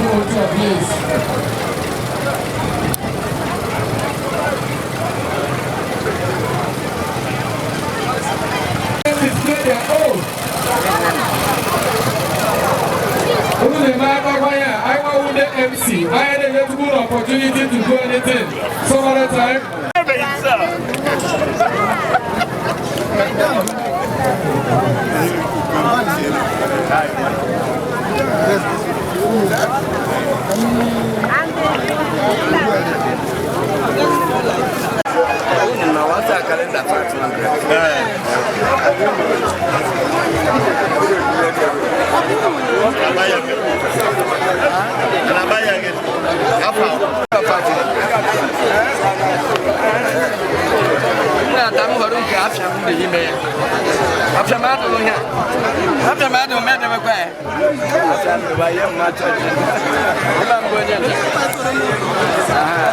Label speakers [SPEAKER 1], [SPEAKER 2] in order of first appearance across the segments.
[SPEAKER 1] Dị otu a, please. Display their own. Unu na-eme aka gwa ya, anyị nwawu ndị MC, anyị na-enye good opportunity to do anything. Some other time.
[SPEAKER 2] Na wata kalenda 500. Na-ata m họrọ nke afịa m dị ime ya. Afịa m adụghị ya. Afịa m adụghị m edebekwa ya. Afịa m dịwa ihe mma chọọchị. Ịma mbụ onye nche. Aha.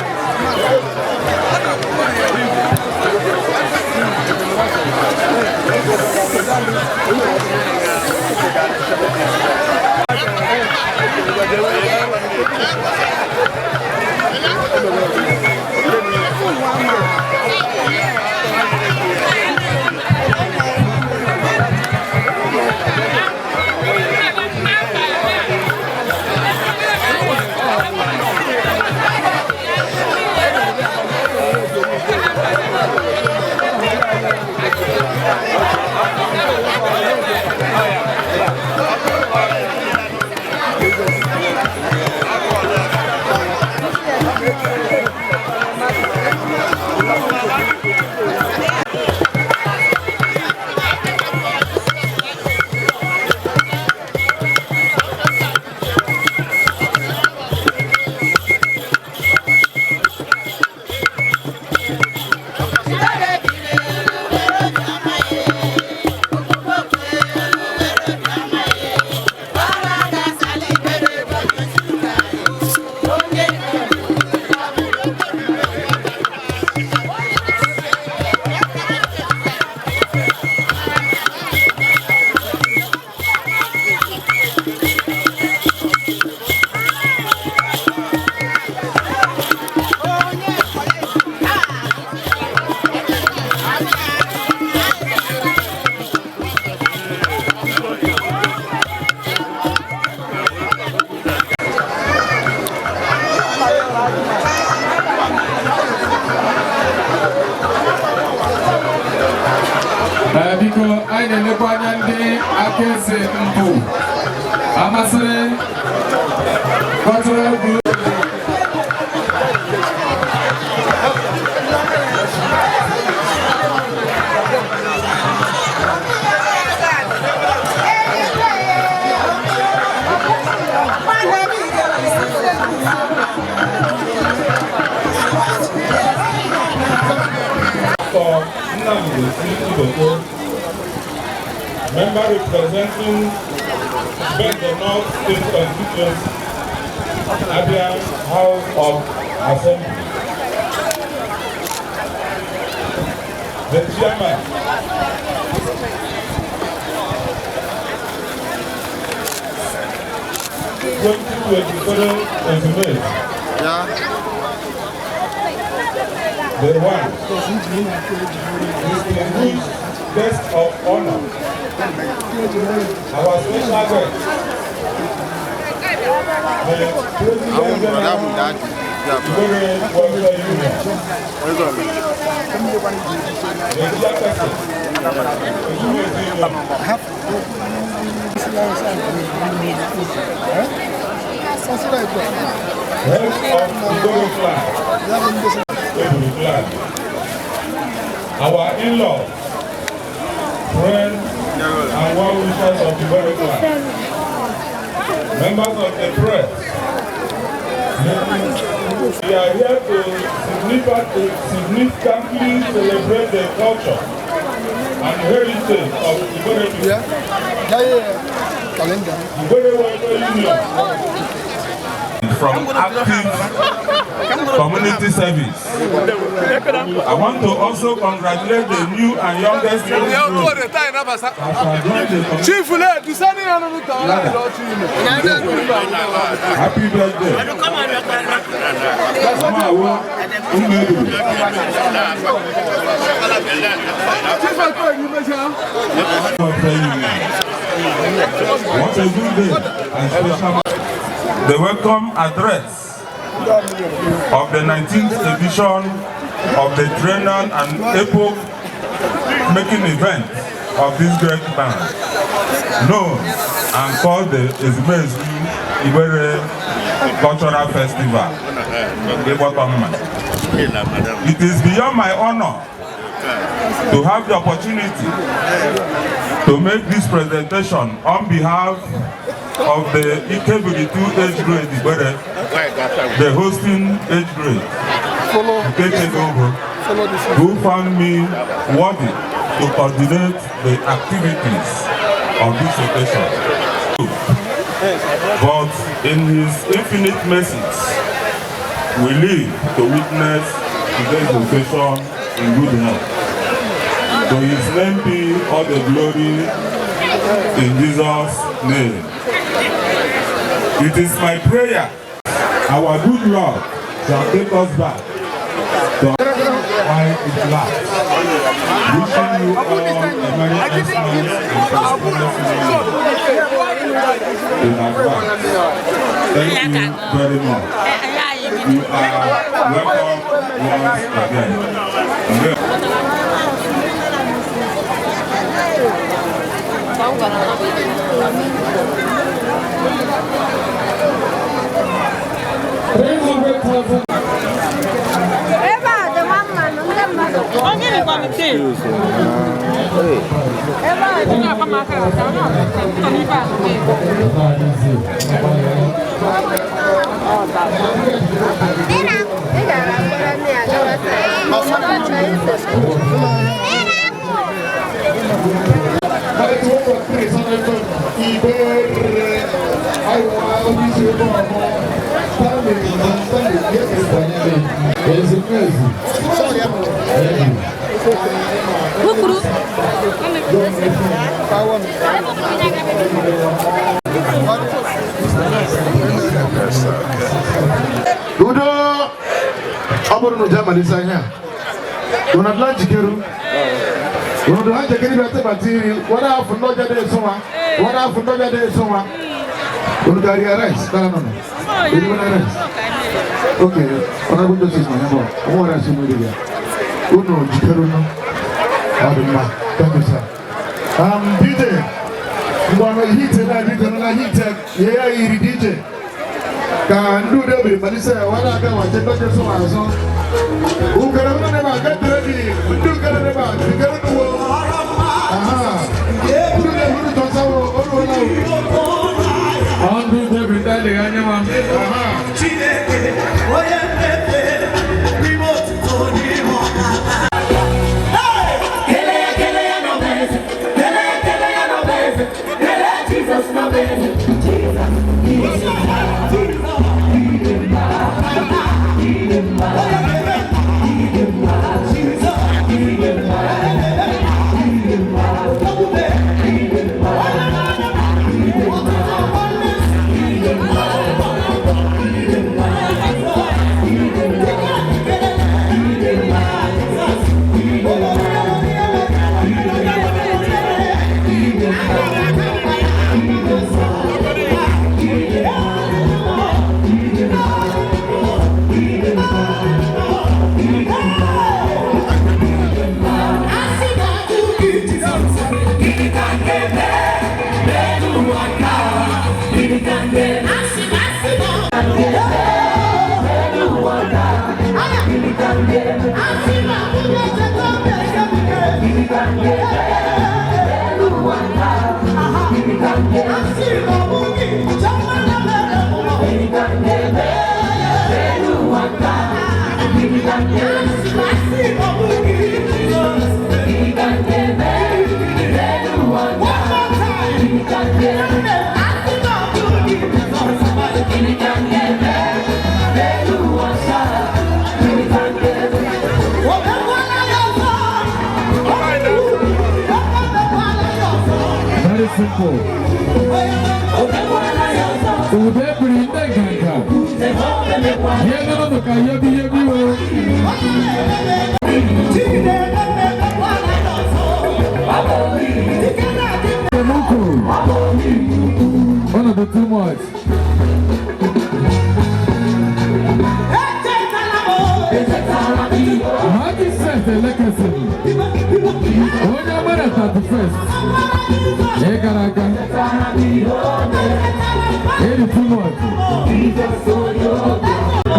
[SPEAKER 1] Ee, biko, anyị na-elekwa anya ndị aka eze mbụ amasịrị cultural group.
[SPEAKER 3] For Nnamdi C. Iboko, member representing Bende North State Constituency, Abia House of Assembly. The chairman, 2023 Estimate. The one distinguished guest of honor, our special guest, the President General, Igbere Welfare Union, the chairperson, Ezumezu Union, head of Igbere clan, Eburu clan, our in-laws, friends, and well-wishers of the Igbere clan, members of the press, we are here to significantly celebrate the culture and heritage of Igbere people. Igbere Welfare Union From active community service. I want to also congratulate the new and youngest age group that shall join the community. Happy birthday. Mama Umedu. What a good day and special. The welcome address of the 19th edition of the Triennial and Epoch making event of this great man, known and called the Ezumezu Igbere Cultural Festival, Igbotomma. It is beyond my honor to have the opportunity to make this presentation on behalf of the Ikebiri 2 age grade Igbere, the hosting age grade, Nkechi Ogo, who found me worthy to coordinate the activities of this occasion. But in his infinite mercies, we live to witness today's occasion in good health. To his name be all the glory in Jesus' name. It is my prayer our good Lord shall take us back to while it lasts. Wishing you all a Merry Christmas and prosperous New Year in advance. Thank you very much. You are welcome once again.
[SPEAKER 1] 300,000.
[SPEAKER 4] Ebe a dị nwa mma nụ, ndị mmadụ kwụ. Ebe a dị. Ị gara akpọrọ nne ya gawa taa. Ọ chọrọ iso.
[SPEAKER 5] Udo ọ bụrụ na ụjọ amalite ihe a unu adịla njikere, unu dị ha njikere ịbịa tebata iri wara afọ ndị ọbịa na-eso nwa wara afọ ndị ọbịa na-eso nwa unu ga-arịa rice dara nọ eri na rice. Okay, Honorable Justice na ya bụ nwa rice unu eri ya unu jikere unu ọ dị mma. Thank you, sir. DJ ngwa na hite na biko na hite ya iri DJ ka ndị udo biri malise wara aka wache ndị ọjọọ so azụ ukere mụ na ebe get ready ndị ukere ebe a jikere n'uwe aha ndị udo biri tọsawo olu ụlọ.
[SPEAKER 1] Ndị udo biri ndị adịghị anya ma
[SPEAKER 5] aha.
[SPEAKER 6] Chineke onye mmepe n'ime otuto n'ime ọha. Kele ya, kele ya n'obeze, kele kele ya n'obeze, kele Jizọs n'obeze, Jizọs.
[SPEAKER 7] One more time.
[SPEAKER 1] Ude biri ndị nganga. Ihe nụnụ ka yebi yebi o. Emuku. One of the too much. Magistrate Elekesi. Onye mere 31st. Ị gara aga. Eri too much.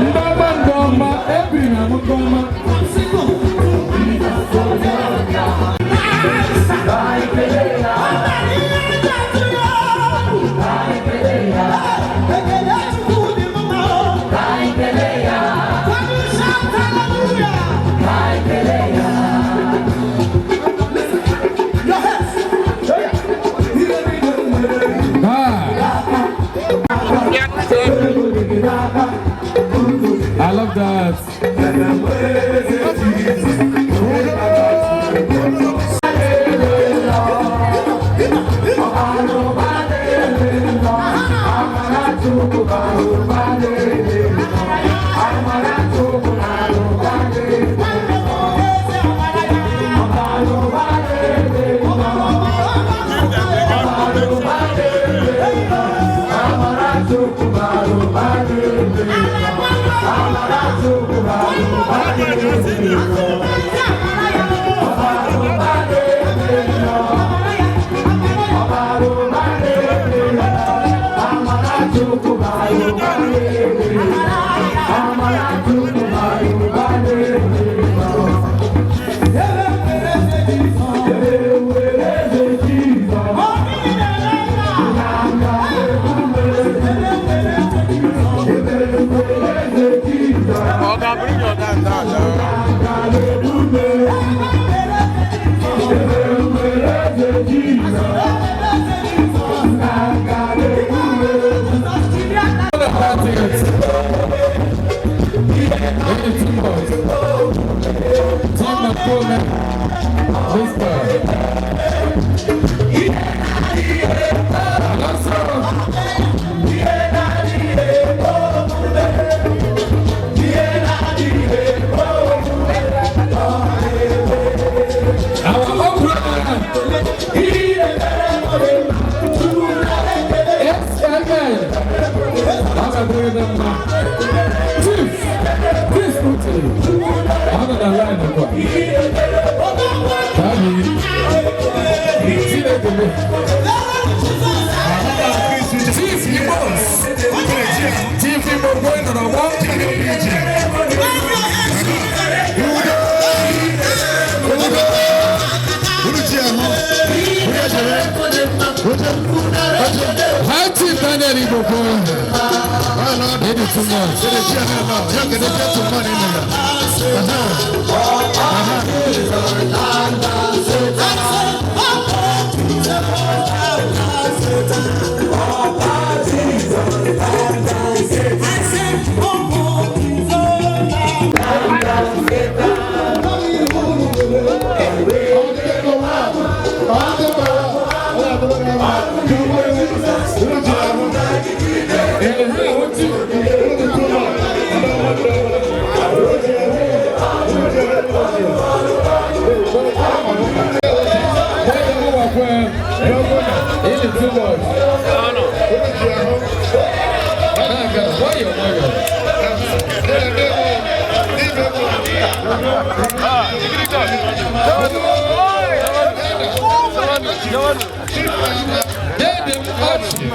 [SPEAKER 1] Ndị ọma ndị ọma, ebiri na m ndị ọma. I love that.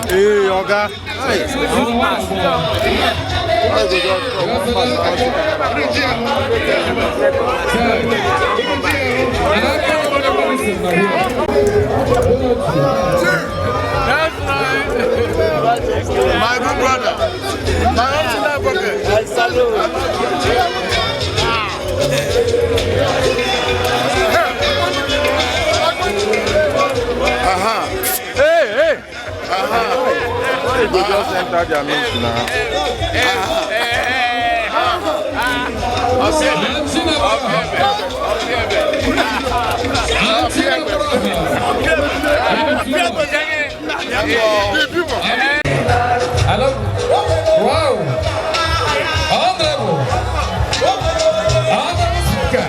[SPEAKER 3] Hey, Oga.
[SPEAKER 7] My good brother. My uncle advocate.
[SPEAKER 2] I salute.
[SPEAKER 7] Aha.
[SPEAKER 3] Hey, hey. Aha. They just enter their meeting now.
[SPEAKER 1] Hello. Wow. Honorable. Honorable Speaker.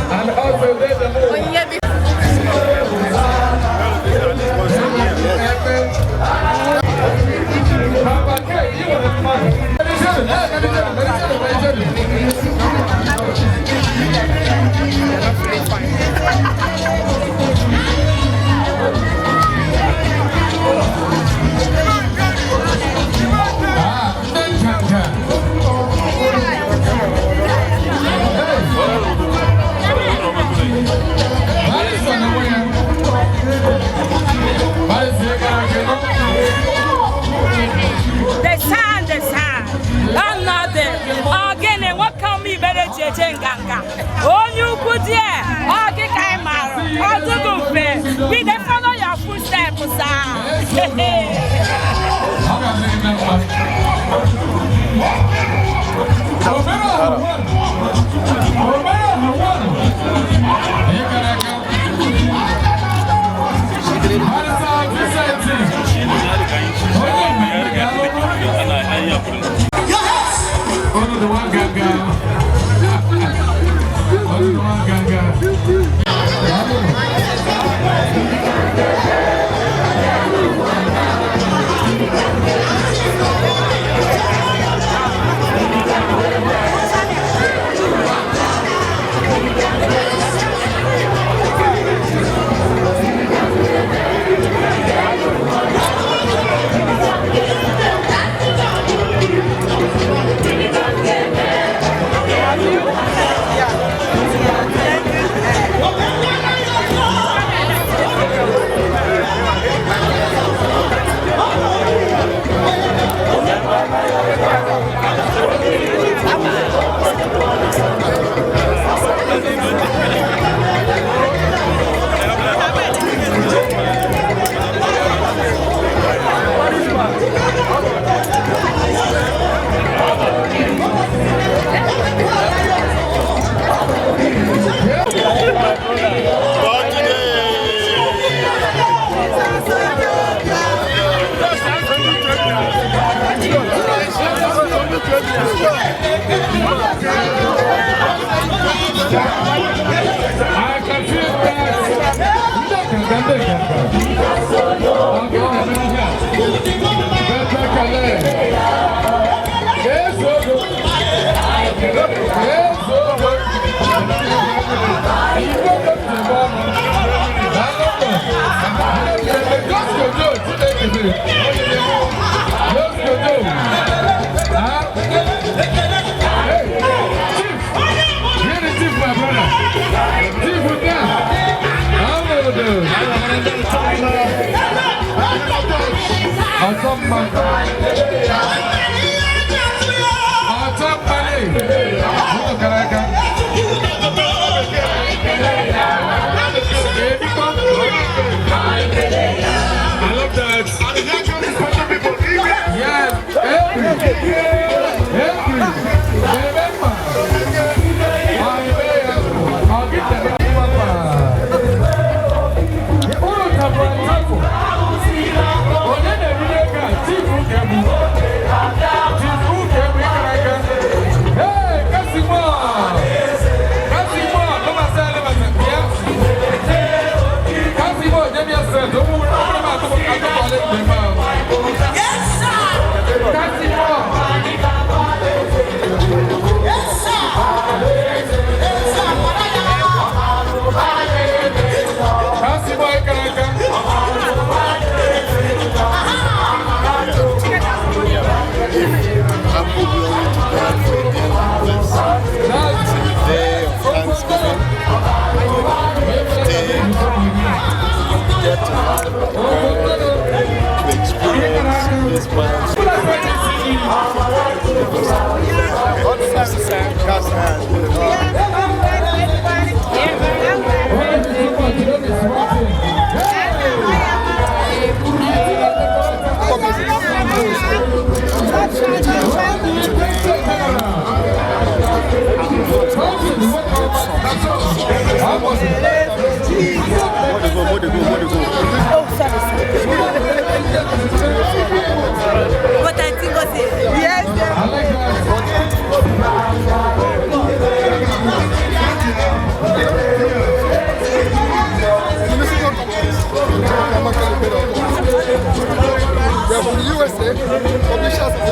[SPEAKER 1] And also there's a
[SPEAKER 8] The sound, another. Again, what come me better nganga. Onye ukwu die, ọ gị ka ị mara, ọ dịghị mfe. We dey follow your footsteps, sir.
[SPEAKER 1] I can feel that. I love that. Yes, every. Remember, I'll get them. Hey, Kasima!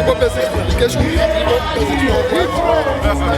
[SPEAKER 7] Igbo Basic Education, Igbo Basic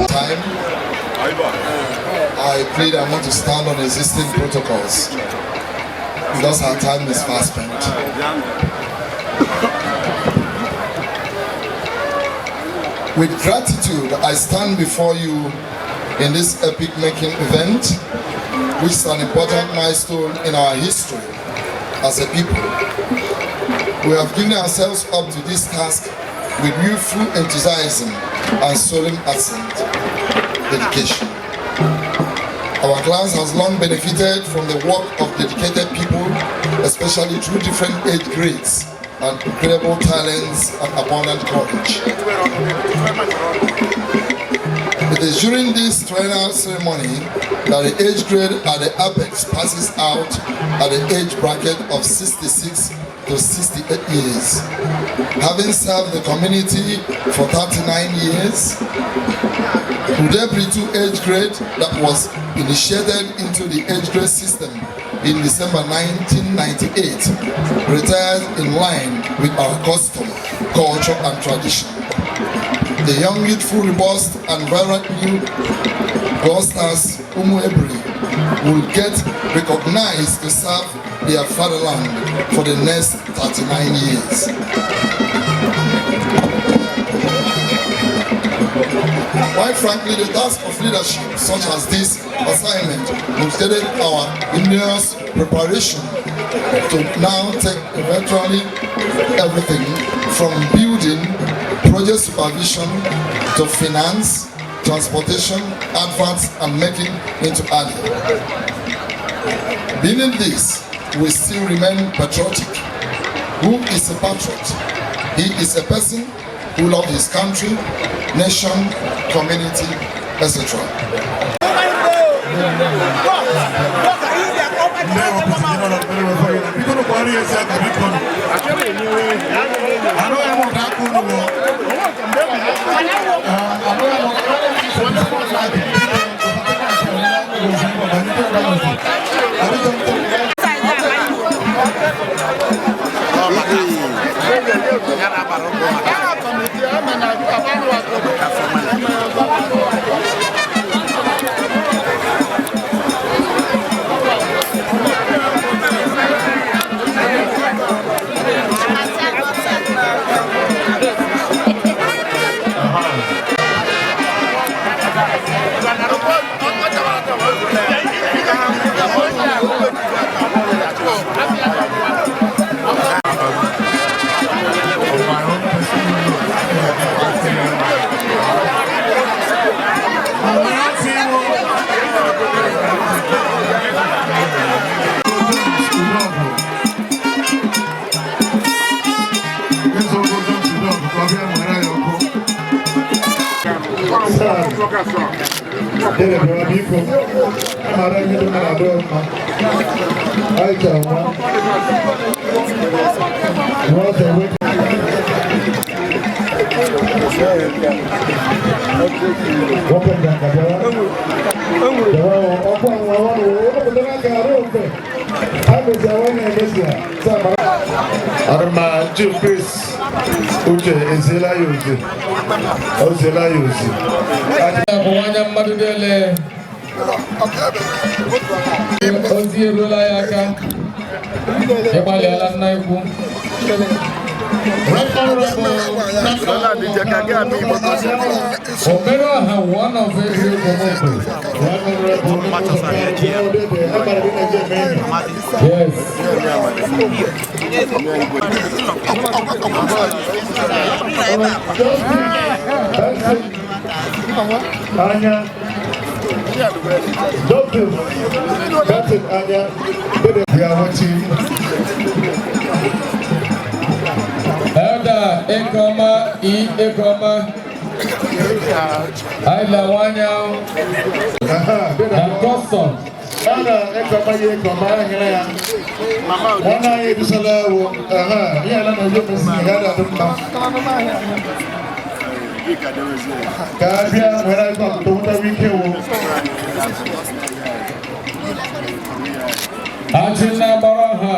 [SPEAKER 9] Time. I plead I want to stand on existing protocols because our time is fast spent. With gratitude, I stand before you in this epic making event, which is an important milestone in our history as a people. We have given ourselves up to this task with youthful enthusiasm and solemn accent, dedication. Our class has long benefited from the work of dedicated people, especially through different age grades and incredible talents and abundant courage. It It is during this triennial ceremony that the age grade at the apex passes out at the age bracket of 66 to 68 years. Having served the community for 39 years, Udebri 2 age grade that was initiated into the age grade system in December 1998 retired in line with our custom, culture, and tradition. The young, youthful, robust, and vibrant new Gloucesters Umuebri will get recognized to serve their fatherland for the next 39 years. Quite frankly, the task of leadership such as this assignment motivated our enormous preparation to now take eventually everything from building, project supervision to finance, transportation, adverts, and making into Ali. Being this, we still remain patriotic. Who is a patriot? He is a person who loves his country, nation, community, etc.
[SPEAKER 5] Arma Chief Chris Uche eziela ya ozi. O ziela ya ozi.
[SPEAKER 1] Nwanya mmadụ niile ozi eruola ya aka. Ịgbalịala nna ikwu. Omeruọha one of every Yes.
[SPEAKER 5] Anya. Doctor, Anya. We are watching.
[SPEAKER 1] Elder Ekoma E Ekoma. Aila Wanya. And custom.
[SPEAKER 5] Elder Ekoma E Ekoma ahịrị ya. Nwanne anyị edusala ewu. Ihe ala na ojo mesi ya ga-adị mma. Ka a bịa nwere ebe ọtụtụ nweta ike wụ.
[SPEAKER 1] Achina Baraha,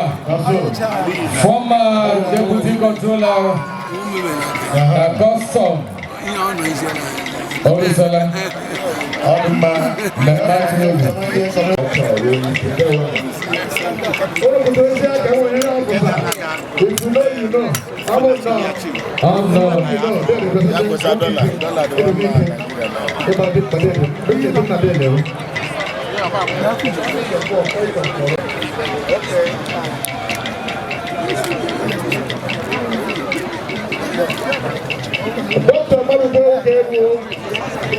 [SPEAKER 1] former deputy controller, custom. Orisala.
[SPEAKER 5] If you know, you know. I will know. Dr. Marubo Kebu,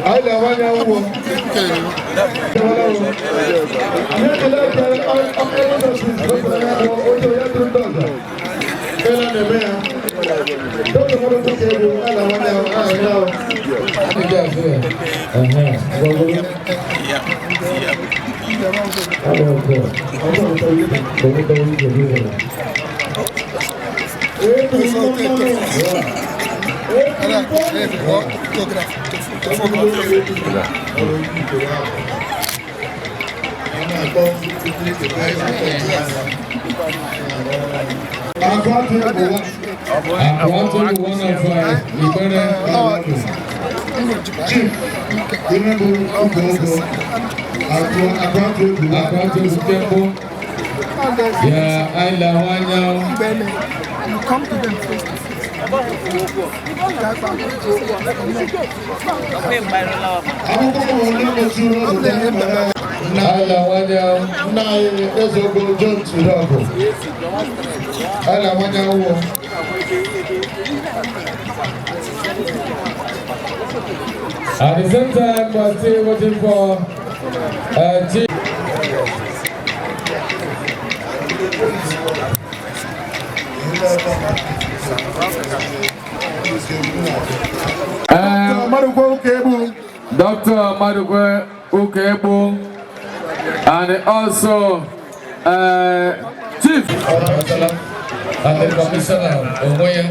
[SPEAKER 5] I love you.
[SPEAKER 7] You come to them face to face.
[SPEAKER 1] At the same time, we're still waiting for Chief. Dr. Madukwe Ukegbu, and also Chief and the Commissioner Omoye.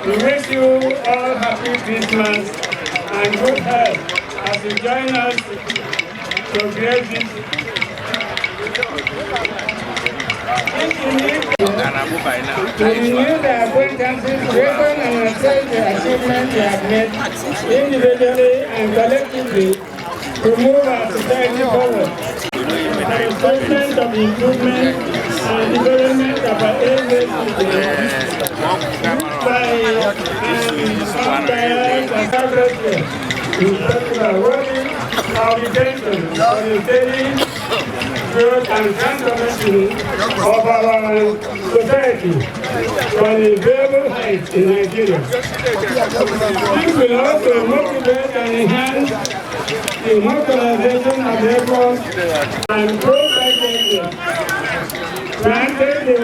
[SPEAKER 10] We wish you all happy Christmas and good health as you join us to great this. To renew the acquaintances, reckon and assess the achievements you have made individually and collectively to move our society forward. The importance of improvement and development of our areas by growth and transformation of our society from the variable height in Nigeria. This will also motivate and enhance the mobilization of efforts and pro-progress planted the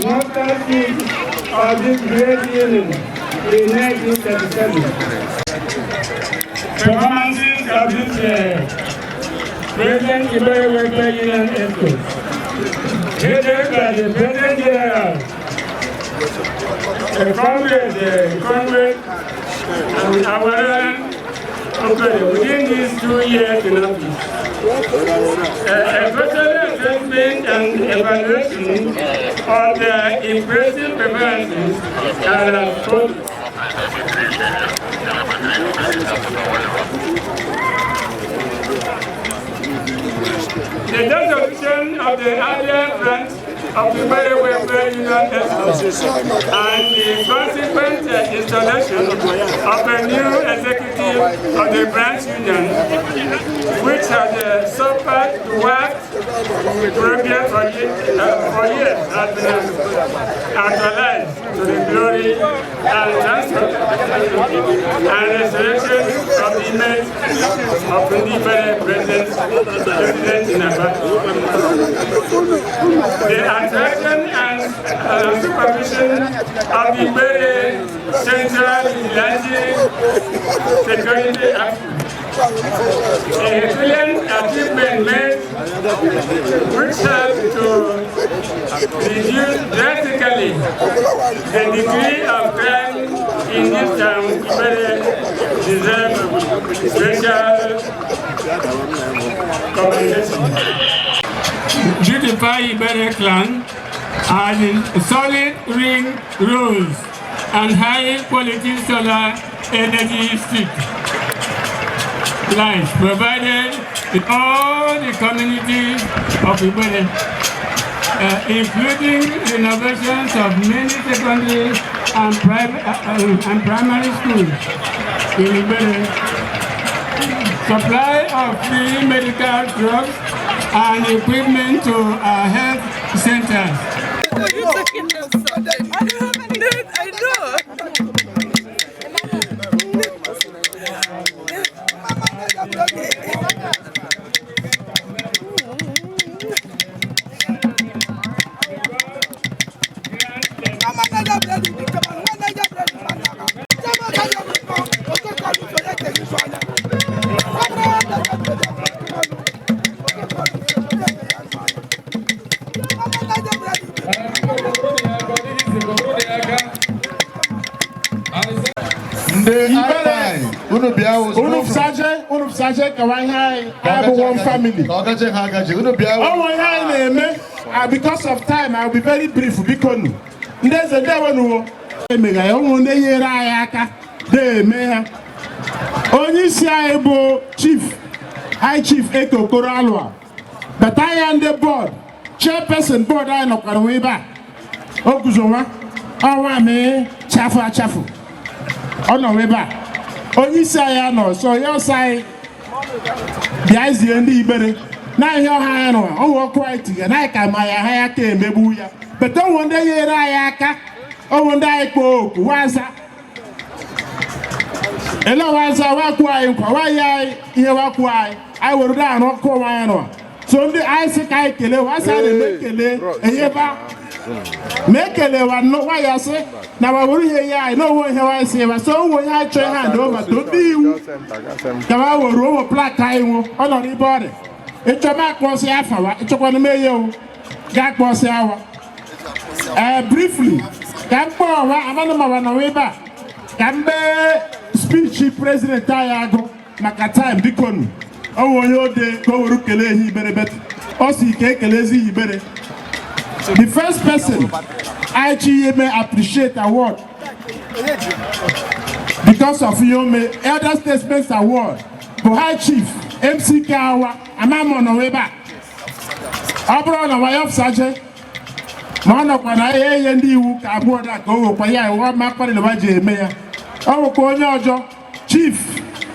[SPEAKER 10] mustard seed of this great union in 1937. Performances of this President Igbere Welfare Union Exco, headed by the President General, the Comrade, and our uncle within these 2 years in office. A total assessment and evaluation of the impressive performances are as follows. The dissolution of the earlier branch of the Igbere Welfare Union Exco and the consequent installation of a new executive of the branch union, which had suffered dwarfed progress for years, has been actualized to the glory and and restoration of the image of the Igbere president in Aba. The attraction and supervision of the Igbere Central Vigilante Security Act. A excellent achievement made, which helped to reduce drastically the degree of crime in this town, Igbere deserves special commendation. Beautify Igbere clan as in solid ring roads and high quality solar energy street lights provided in all the communities of Igbere, including renovations of many secondary and private and primary schools in Igbere, supply of free medical drugs and equipment to our health centers.
[SPEAKER 8] I don't have any.
[SPEAKER 7] No.
[SPEAKER 5] Unu saje kawa ihe anyị bụ one family. Ọnwa ihe anyị na-eme, because of time, I will be very brief, biko nu. Ndị eze ndị ewenuwo emega ya, ụmụ ndị nyere anyị aka na-eme ha. Onye isi anyị bụ Chief, High Chief Eke Okoro Alua. Bata ya ndị board, chairperson board anyị nọkwara nwa ebe a. O guzowa, ọnwa mee chafụ achafụ. Ọ nọ ebe a. Onye isi anyị anọ, so ya ọsọ anyị bịa zie ndị Igbere na ihe ọha anyị nọ, ọnwa ọkụ anyị tiga na anyị ka ma ya ha ya ka emegbu ya. Bata onwe ndị nyere anyị aka, onwe ndị anyị kpọọ oku waza. Ele waza wakwu anyị nkwa, wayi anyị ihe wakwu anyị, anyị were dị arụ ọkụ onwe anyị nọ. So ndị anyị sị ka anyị kelee, wasị a na-eme ekele enyeba. Ma ekele wa nnọọ wa ya sị na wa were ihe ya anyị na onwe ihe wa sị wa so onwe ihe anyị chọọ ihe a na over to ndị iwu ka wa were onwe plak anyị nwụ ọ nọ n'ibe ọrịa ịchọba akpọsị afa wa ịchọkwana m enye o ga akpọsị awa. Ee, briefly ka m kpọọ wa amanụ ma wa nọwa ebe a ka m mee speech president anyị agụ maka time bikonu onwe onye ode ka o were kelee ehi Igbere bet ọ si ka ekelezi Igbere. The first person IGMA appreciate award because of Yome Elder Statesman's Award bụ High Chief MCK Awa Amamo nọ ebe a. Ọ bụrụ na waya saje ma ọ nọkwa na ihe ihe ndị iwu ka abụọ da ka o wekwa ya iwu ma kparịrị ji eme ya. Ọ nwekwa onye ọjọọ Chief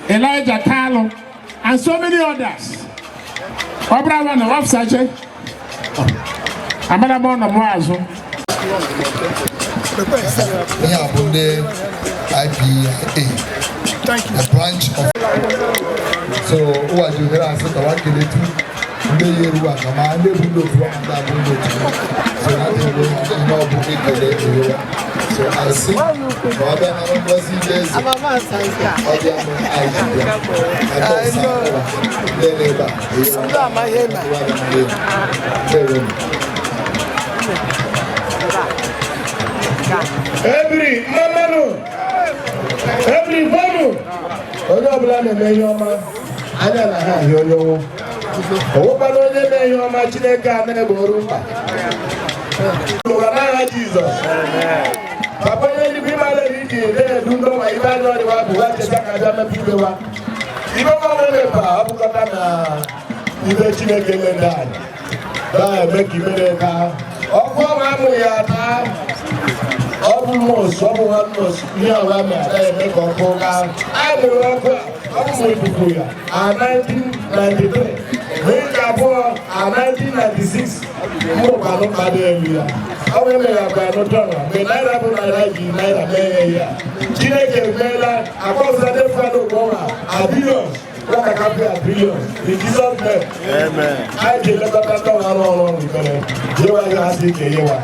[SPEAKER 5] Elijah Kalu and so many others. Ọ bụrụ awa na wafsaje amara m ọnọ m azụ.
[SPEAKER 9] Ihe a bụ ndị IPA, a branch of. So ụwa ji ohere asị ka wa keletu ndị yi eru aka ma ndị bụ ndị otu ahụ ndị abụ ndị otu. So na ndị bụ ihe ọ bụ ekele erewa. So I sị ka ọ bịa nara ngozi ndị eze ọ bịa mụ anyị ji bịa. Aka ọsa ụwa ndị na-ebe a eyewa ndị ewe m.
[SPEAKER 11] Ebiri mmanụ, ebiri bọnụ, onye ọbụla na-eme ihe ọma, anya na ha ahịa onye ọnwụ. Onwekwana onye na-eme ihe ọma Chineke a na-egboro mkpa. Ụwa n'agha Jizọs. Papa onye eluigwe ịmara iji na-edu ndị ọma ibe anya ọdịwa bụ ha cheta ka abịa mepe ibe wa. Ibe nwa mepe a ọ bụkọta na ibe Chineke lede anyị. Na-eme ka imere ka ọkụ ọnwa amụghị ya taa. Ọ bụ nọọsụ, ọ bụ nwa nọọsụ, ihe ọla mere eme ka ọkụ gaa. Anyị mụrụ ọkụ a, ọ bụ ikuku ya a 1993, mee nke abụọ a 1996, mụrụkwanụ mmadụ elu ya. Ọ bụ emere akwa ya n'ụtọ mgbe naira bụ naira ji naira mee ya. Chineke emeela akpọpụta ndị fọdụ ụgbọ a billions, nwata kapịa billions, in Jesus name. Amen. Anyị ji elekọta ndị ọrụ arụ ọrụ n'ikpere, jewa ya ha si ike yewa.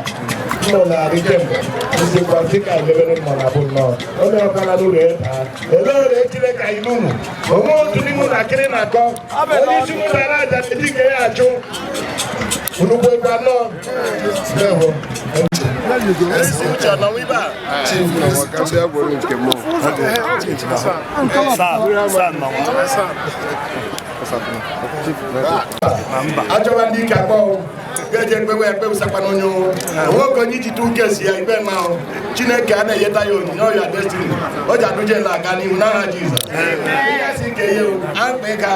[SPEAKER 11] Nọ na-adị kemgbe nsikwa dịka emebere mma na bụ nnọọ onye ọkara n'ụlọ ya taa ele ore ekele ka anyị n'unu onwe otu n'ime na akịrị na-akọ onye isi mụ nara aja na-eji nke ya achụ nnukwu ekwe anọ. Achọba ndị ike akpọ ga-eji ekpewe ekpewusakwa n'onye onwe oke onye iji tụ nke si ya ikpe ma ahụ Chineke a na-enyeta ya onyinye ọya destiny o ji adụjela aga n'ihu n'aha Jizọs. Ịgasị ike ihe akpa ịga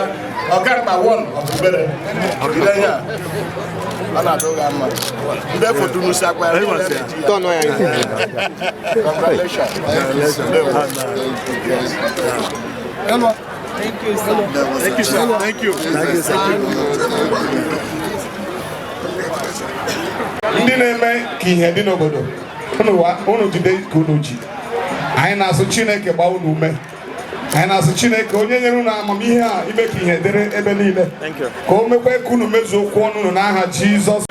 [SPEAKER 11] ọkamkpa won ọbụbere ihe a ọ na-adụ gha mma ndị foto nusi akpa ya. Congratulations.
[SPEAKER 7] Thank you, sir.
[SPEAKER 11] Thank you, sir. Thank you. Thank you, sir. Ndị na-eme ka ihe dị n'obodo
[SPEAKER 1] Unu jide ka unu ji. Anyị na-asụ Chineke gbaa unu ume. Anyị na-asụ Chineke onye nyere unu amamihe a ime ka ihe dịrị ebe niile. Ka o mekwa ka unu mezuo okwu ọnụ unu n'aha Jizọs.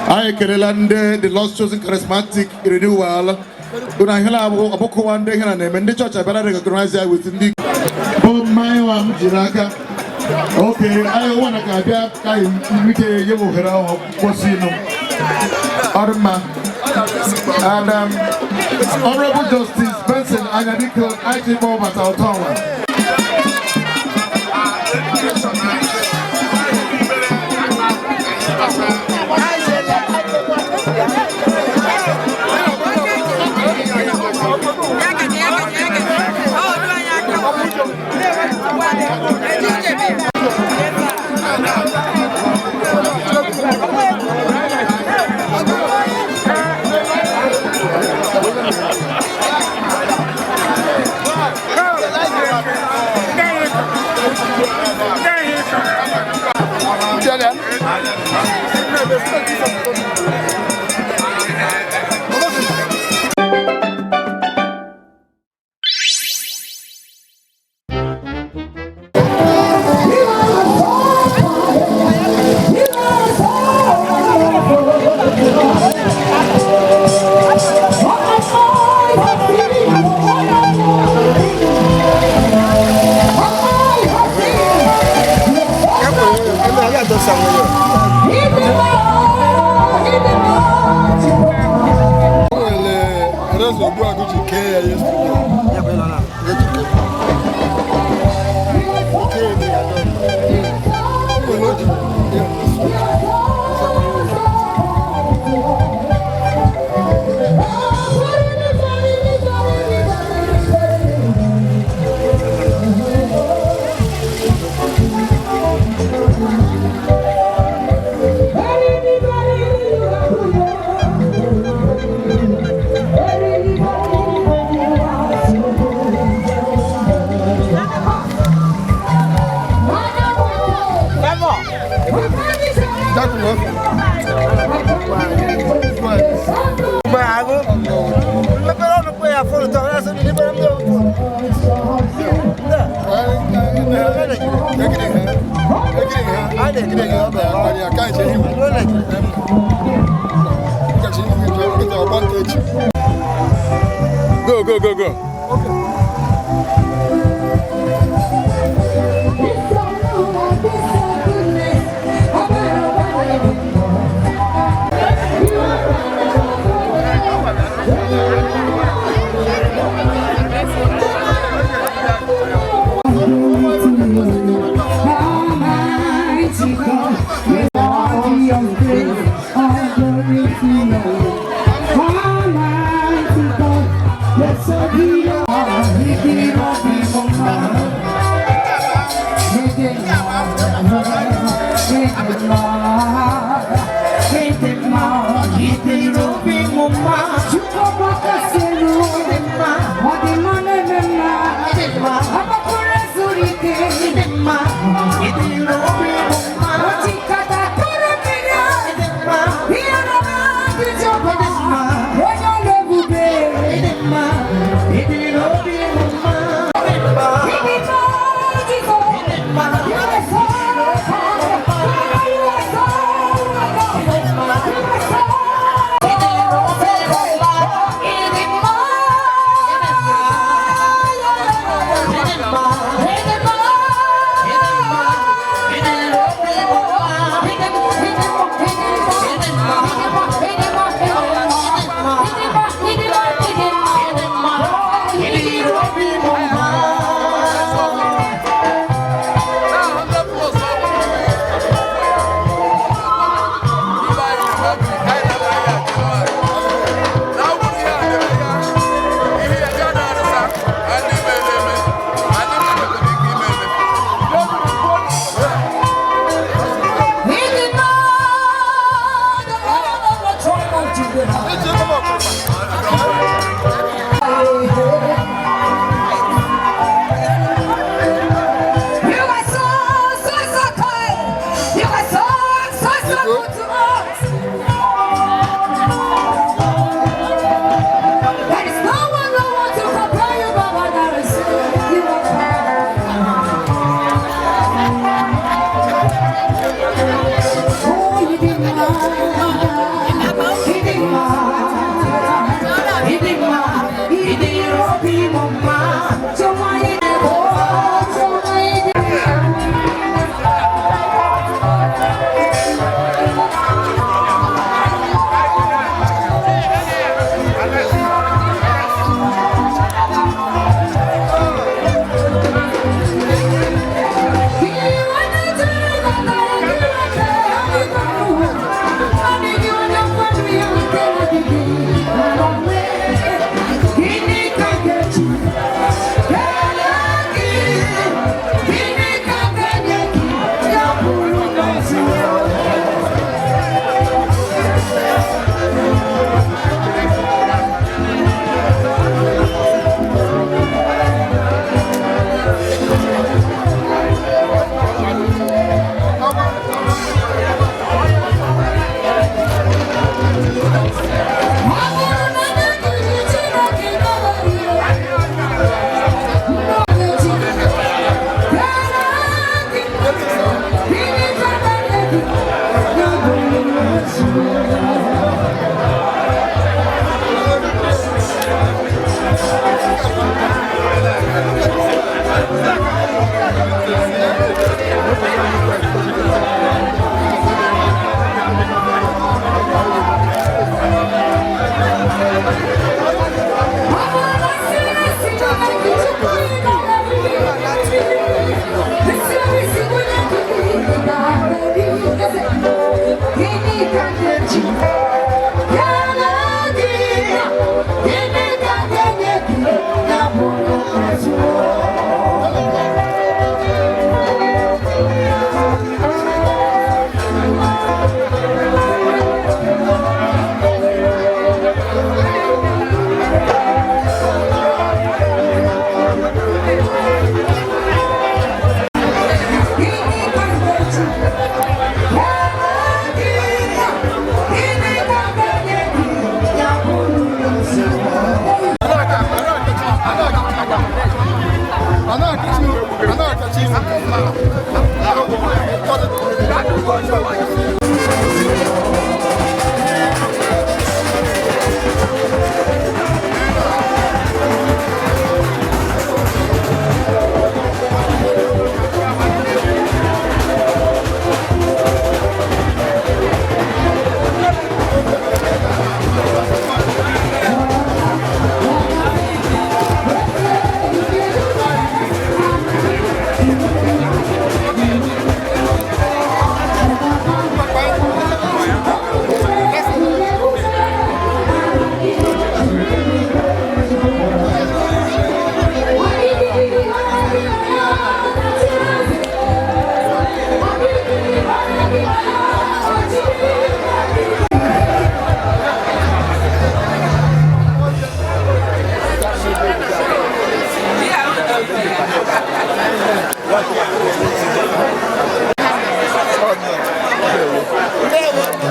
[SPEAKER 5] Anyị ekelela ndị The Lord's Chosen Charismatic Renewal. Unu ahụla ọbụkụwa ndị ihe na na-eme ndị chọọchị abịara recognize ya with ndị bụ mmanya nwa m ji n'aka. Oke anyị nwa na ka abịa ka anyị nwike nye m ohere ahụ kwụsị ịnụ. Ọ dị mma. And Honorable Justice Benson Anyadike, anyị ji kpọọ bata ụtọ ọnwa.
[SPEAKER 1] Go, go, go, go.
[SPEAKER 6] Ịdị mma.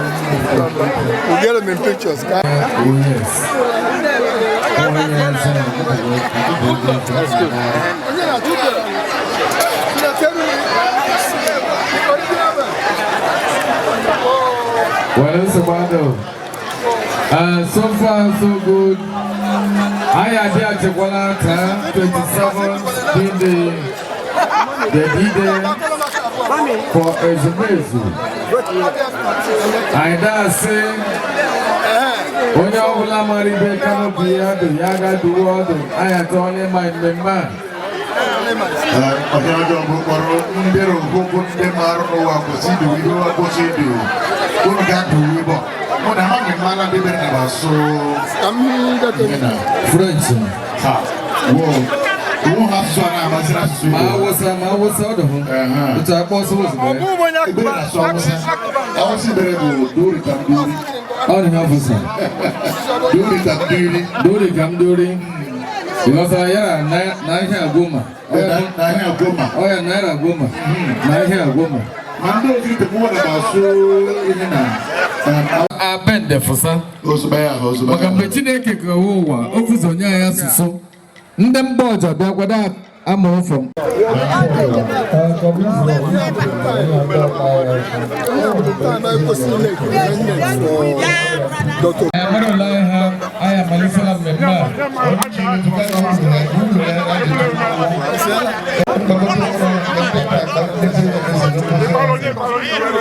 [SPEAKER 9] We get them in pictures.
[SPEAKER 12] Oh, yes.
[SPEAKER 9] That's good.
[SPEAKER 12] Well, it's about so far, so good. I had the 27 in the D-Day for Ezumezu. I dare say, onye ọbụla mara ibe kanopi ya dị ya ga-duwe ọdụ anyị atọ onye ma mmemme a.
[SPEAKER 5] Ọhịa ọjọọ bụ kpọrọ ndị rụgụgụ ndị maara n'ụwa kwụsị idu ihe ụwa kwụsị idu unu ga-adụ ibo mụ na ha mmemme ala ndị bere na asụ
[SPEAKER 12] French.
[SPEAKER 5] Ha wo wo ha asụsụ a na-amasịrị asụsụ
[SPEAKER 12] Ma awụsa ma awụsa ọdụ hụ. Otu akpọ ọsọ ozugbo ya.
[SPEAKER 5] Ibere na-asụ awụsa. Awụsa ibere bụ dori ka m dori.
[SPEAKER 12] Ọ dị ha fụsa.
[SPEAKER 5] Dori ka m dori.
[SPEAKER 12] Dori ka m dori. Because yara na ihe goma.
[SPEAKER 5] Na ihe goma.
[SPEAKER 12] Ọ ya naira goma. Na ihe goma.
[SPEAKER 5] Ma ndị ozi tekwu na asụ ihe na
[SPEAKER 12] Abende fụsa.
[SPEAKER 5] Ozugbo ya ozugbo.
[SPEAKER 12] Maka mgbe Chineke kewa ụwa, o fụsa onye anyị asụsụ. Ndị mba ọzọ bịa kwado amụrụ from. Anyị amalitela mmemme a.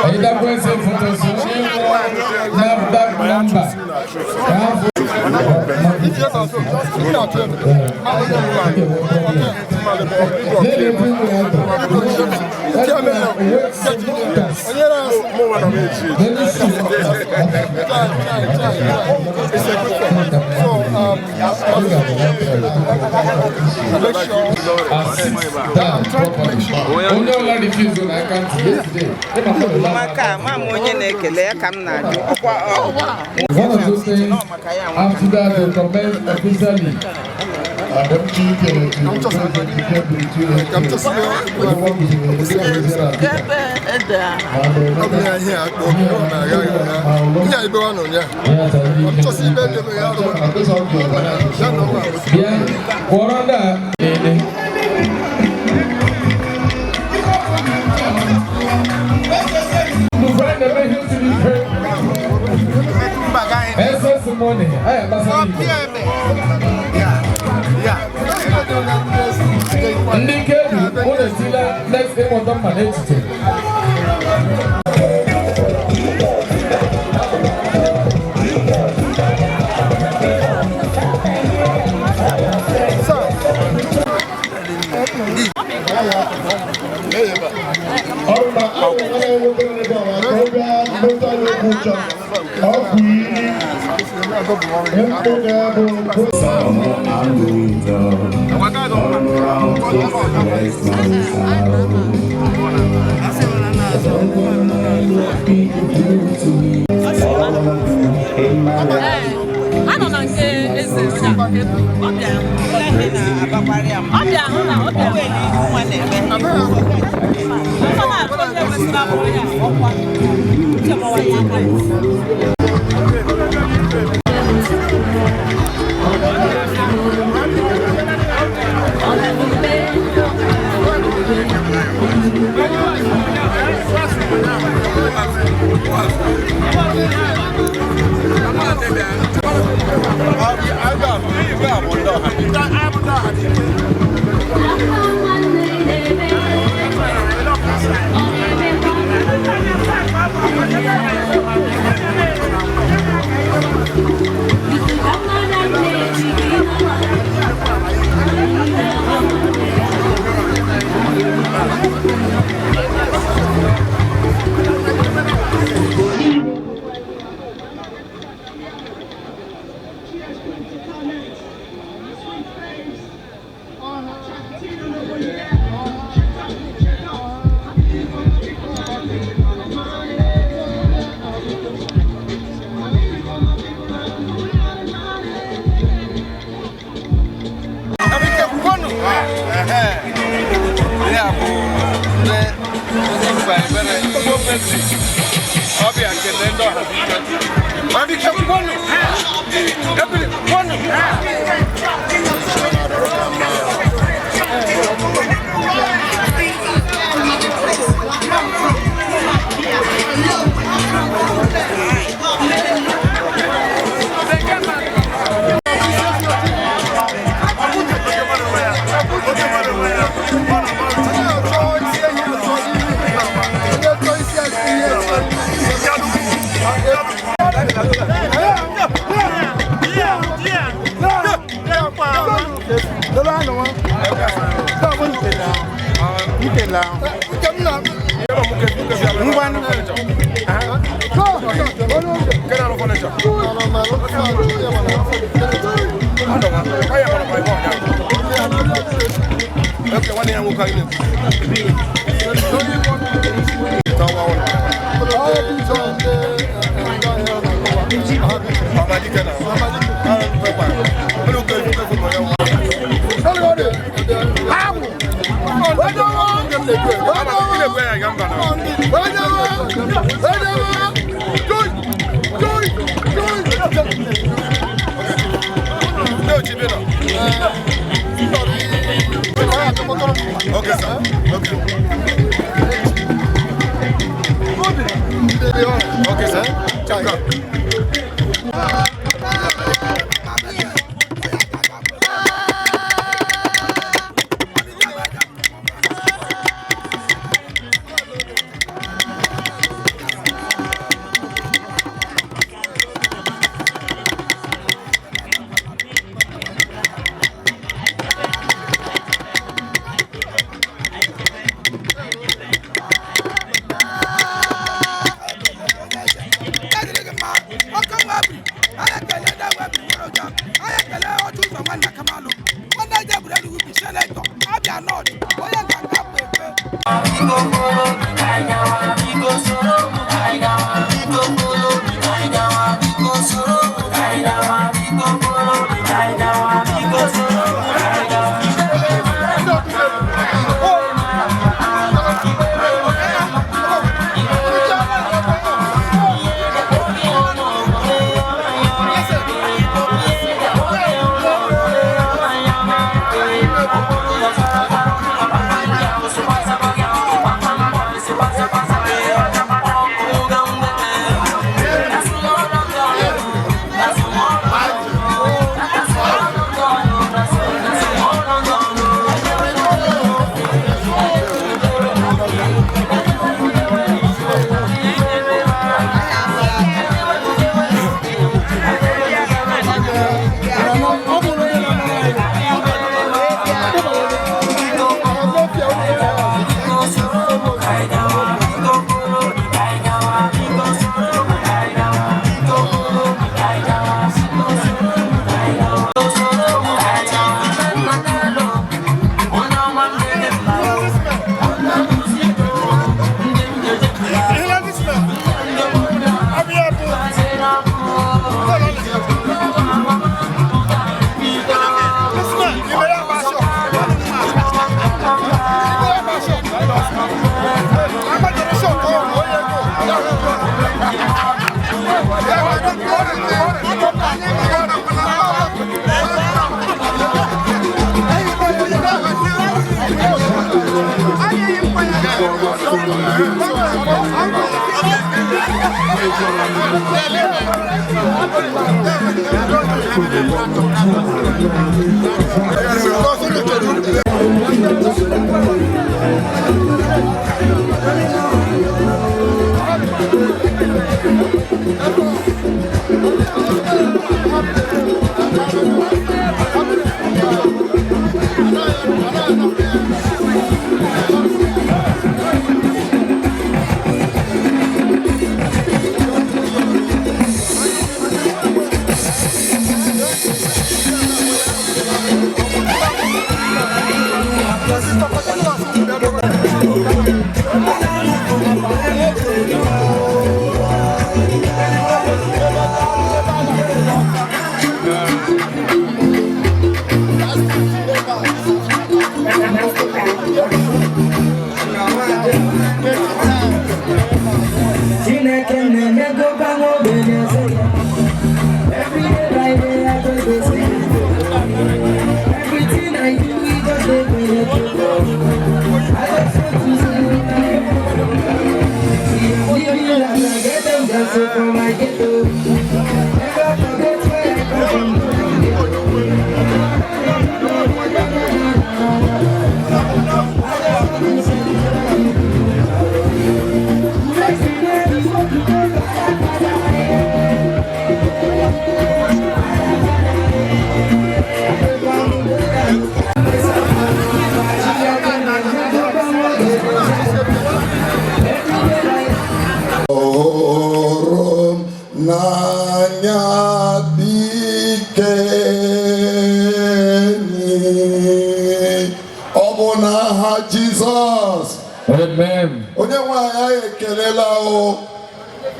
[SPEAKER 12] Anyị foto so NAFDAC nọmba. Onye ọla refuse na account yesterday.
[SPEAKER 13] Maka ma m onye na-ekele ya ka m na-ajụ ọkwa
[SPEAKER 12] One of those things, after that, they commence officially. Yeah, Corona. Funny. Anyị agbasara Igbo. Ndị Kebbi, unu etila next ịmụta mma n'echiche.
[SPEAKER 8] Anọ na nke eze onye akpakebe ọ bịara ọ bịa hụ na ọ bịa ọ na-atụ onye kwesịrị abụrụ ya ọkwa uche gbawa ya aka.
[SPEAKER 7] Ọkọ nwa abiri.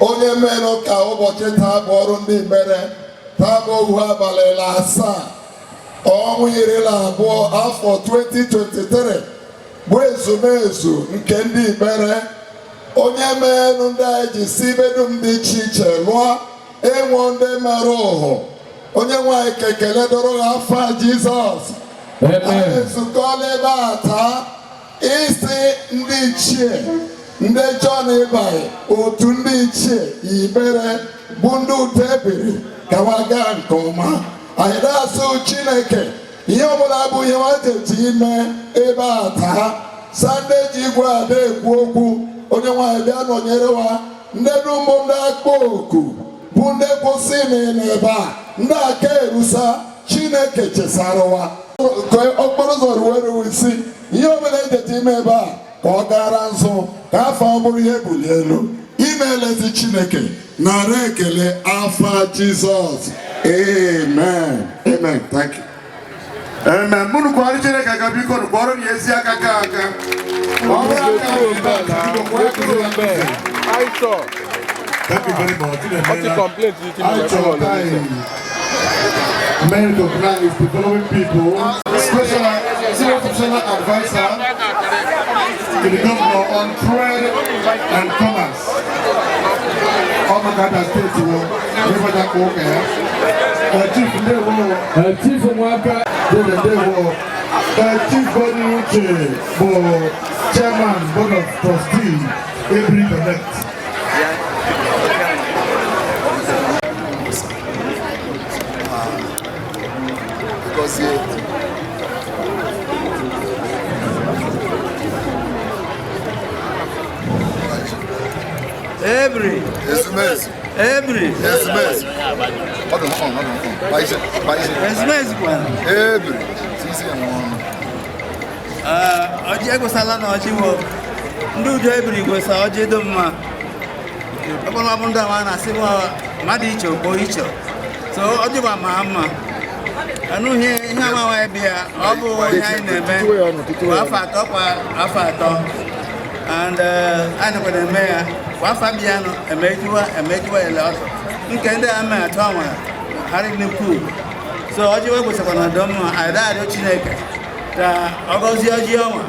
[SPEAKER 9] Onye mere ka ụbọchị taa bụ ọrụ ndị mere taa bụ ohu abalị na asaa ọnwa 12 afọ 2023 bụ ezumezu nke ndị Igbere. Onye merenụ ndị anyị ji si ibe dum dị iche iche lụọ enwe ndị mere ụhụ. Onye nwanyị ka ekele dọrọ ha afa Jizọs. Anyị ezukọla ebe a taa isi ndị ichie ndị John Ibai otu ndị ichie Igbere bụ ndị ụtọ ebiri ka wa gaa nke ọma. Anyị na-asụ Chineke ihe ọbụla bụ ihe nwajeji ime ebe a taa. Sande ji igwe ada ekwu okwu, onye nwaanyị bịa nọnyere wa ndị ụmụ ndị akpọ oku bụ ndị kwụsị n'ebe a ndị aka erusa. Chineke chesara wa ka okporo ụzọ ruwere isi ihe ọbụla ejeji ime ebe a ka ọ gara nso ka afọ ọ bụrụ ihe bulie elu. Imeelezi Chineke, nara ekele afa Jizọs. Amen. Amen. Thank you.
[SPEAKER 5] Amen. Munu kwari Chineke aka biko nu kwọrọ ya ezi aka ka aka. Ọ bụrụ aka
[SPEAKER 3] Thank you very much.
[SPEAKER 5] I may recognize the following people. Special senior professional advisor to the governor on trade and commerce. Ọmọkada steeti wo, Rivers Koke. Chief Ndewo. Chief Nwaka. Ndewo. Chief Boni Uche bụ chairman board of trustees Ebiri Connect.
[SPEAKER 2] Every. Every.
[SPEAKER 9] Every.
[SPEAKER 2] Ọjị egwesala na ọjị wo ndị udo ebiri gwesa ọjị dị mma. Ọkpọrọ bụ ndị ama na-asị mmadụ iche okpo iche so ọjị bụ ama mma. Anụ ihe ama bịa ọ bụ ihe anyị na-eme kwa afọ atọ kwa afọ atọ.
[SPEAKER 14] And anyị nọkwa na-eme ya kwa afọ abịanụ emejuwa emejuwa ele ọzọ nke ndị a mee atụ anwa harịgị pool so ọjị we kwesịkwa na ọdọmma anyị arịọ Chineke ka ọ gọzie ọjị ọnwa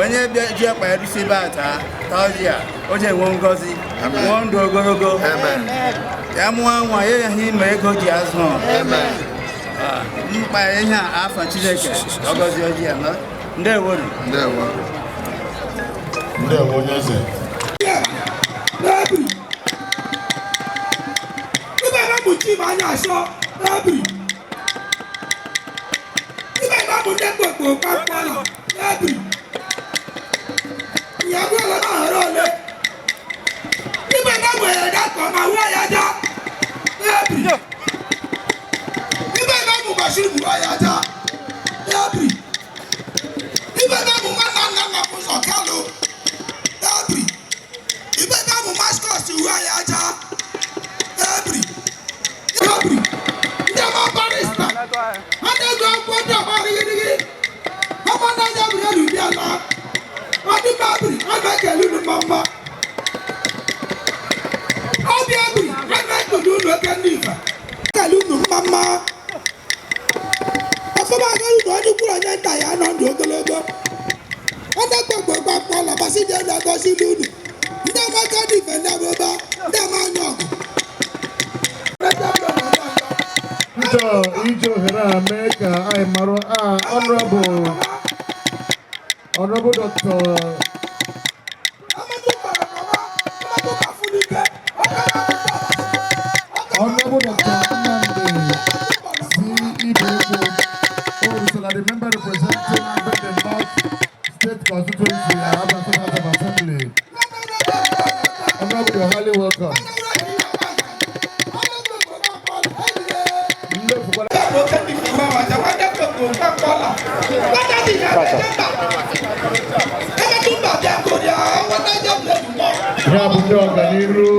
[SPEAKER 14] onye bịa ji akpa ya dusi ebe a taa taa ọjị a o ji enwe ngọzi nwee ndụ ogologo ya mụọ nwa ya ya ihe ime ego ji azụ mkpa ihe a afa Chineke ọ gọzie ọjị ya ndewonu.
[SPEAKER 9] Ndewo.
[SPEAKER 5] Ndewo onye eze. Iji ohere a mee ka anyị mara Honorable Dr. Honorable Dr. Nnamdi C. Ibekwe, who is the member representing the North State Constituency at Abia State House of Assembly. Honorable, you're highly welcome. Ya bụ ndị ọganiru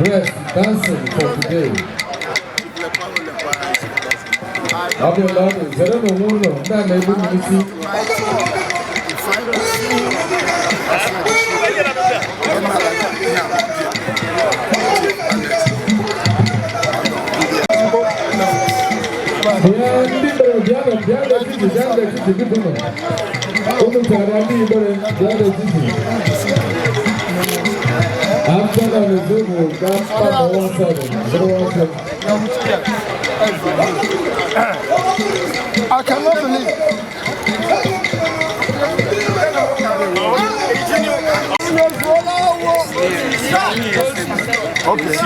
[SPEAKER 5] Dress dancing for today. Abdullahi, zere n'onwe ụlọ ndị a na-egbu m isi. Bịa ndị Igbere bịa bịa n'etiti bịa n'etiti biko nọ. Unu tara ndị Igbere bịa n'etiti. After that, the Zoom will go 017 017.
[SPEAKER 7] I cannot believe.
[SPEAKER 5] Okay.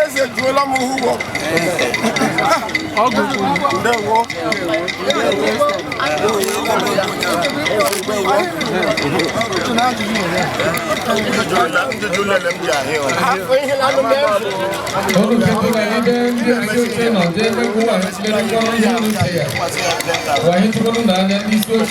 [SPEAKER 15] Eze juola m ụgwọ. Ndewo.
[SPEAKER 12] Thank you so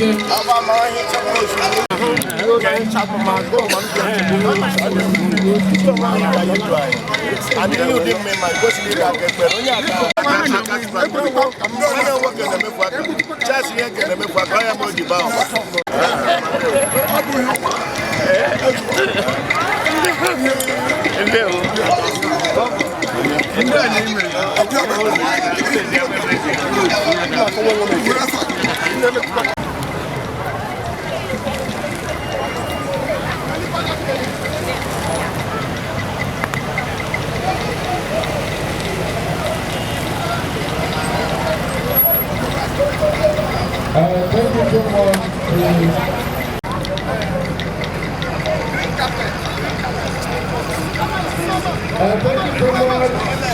[SPEAKER 12] much.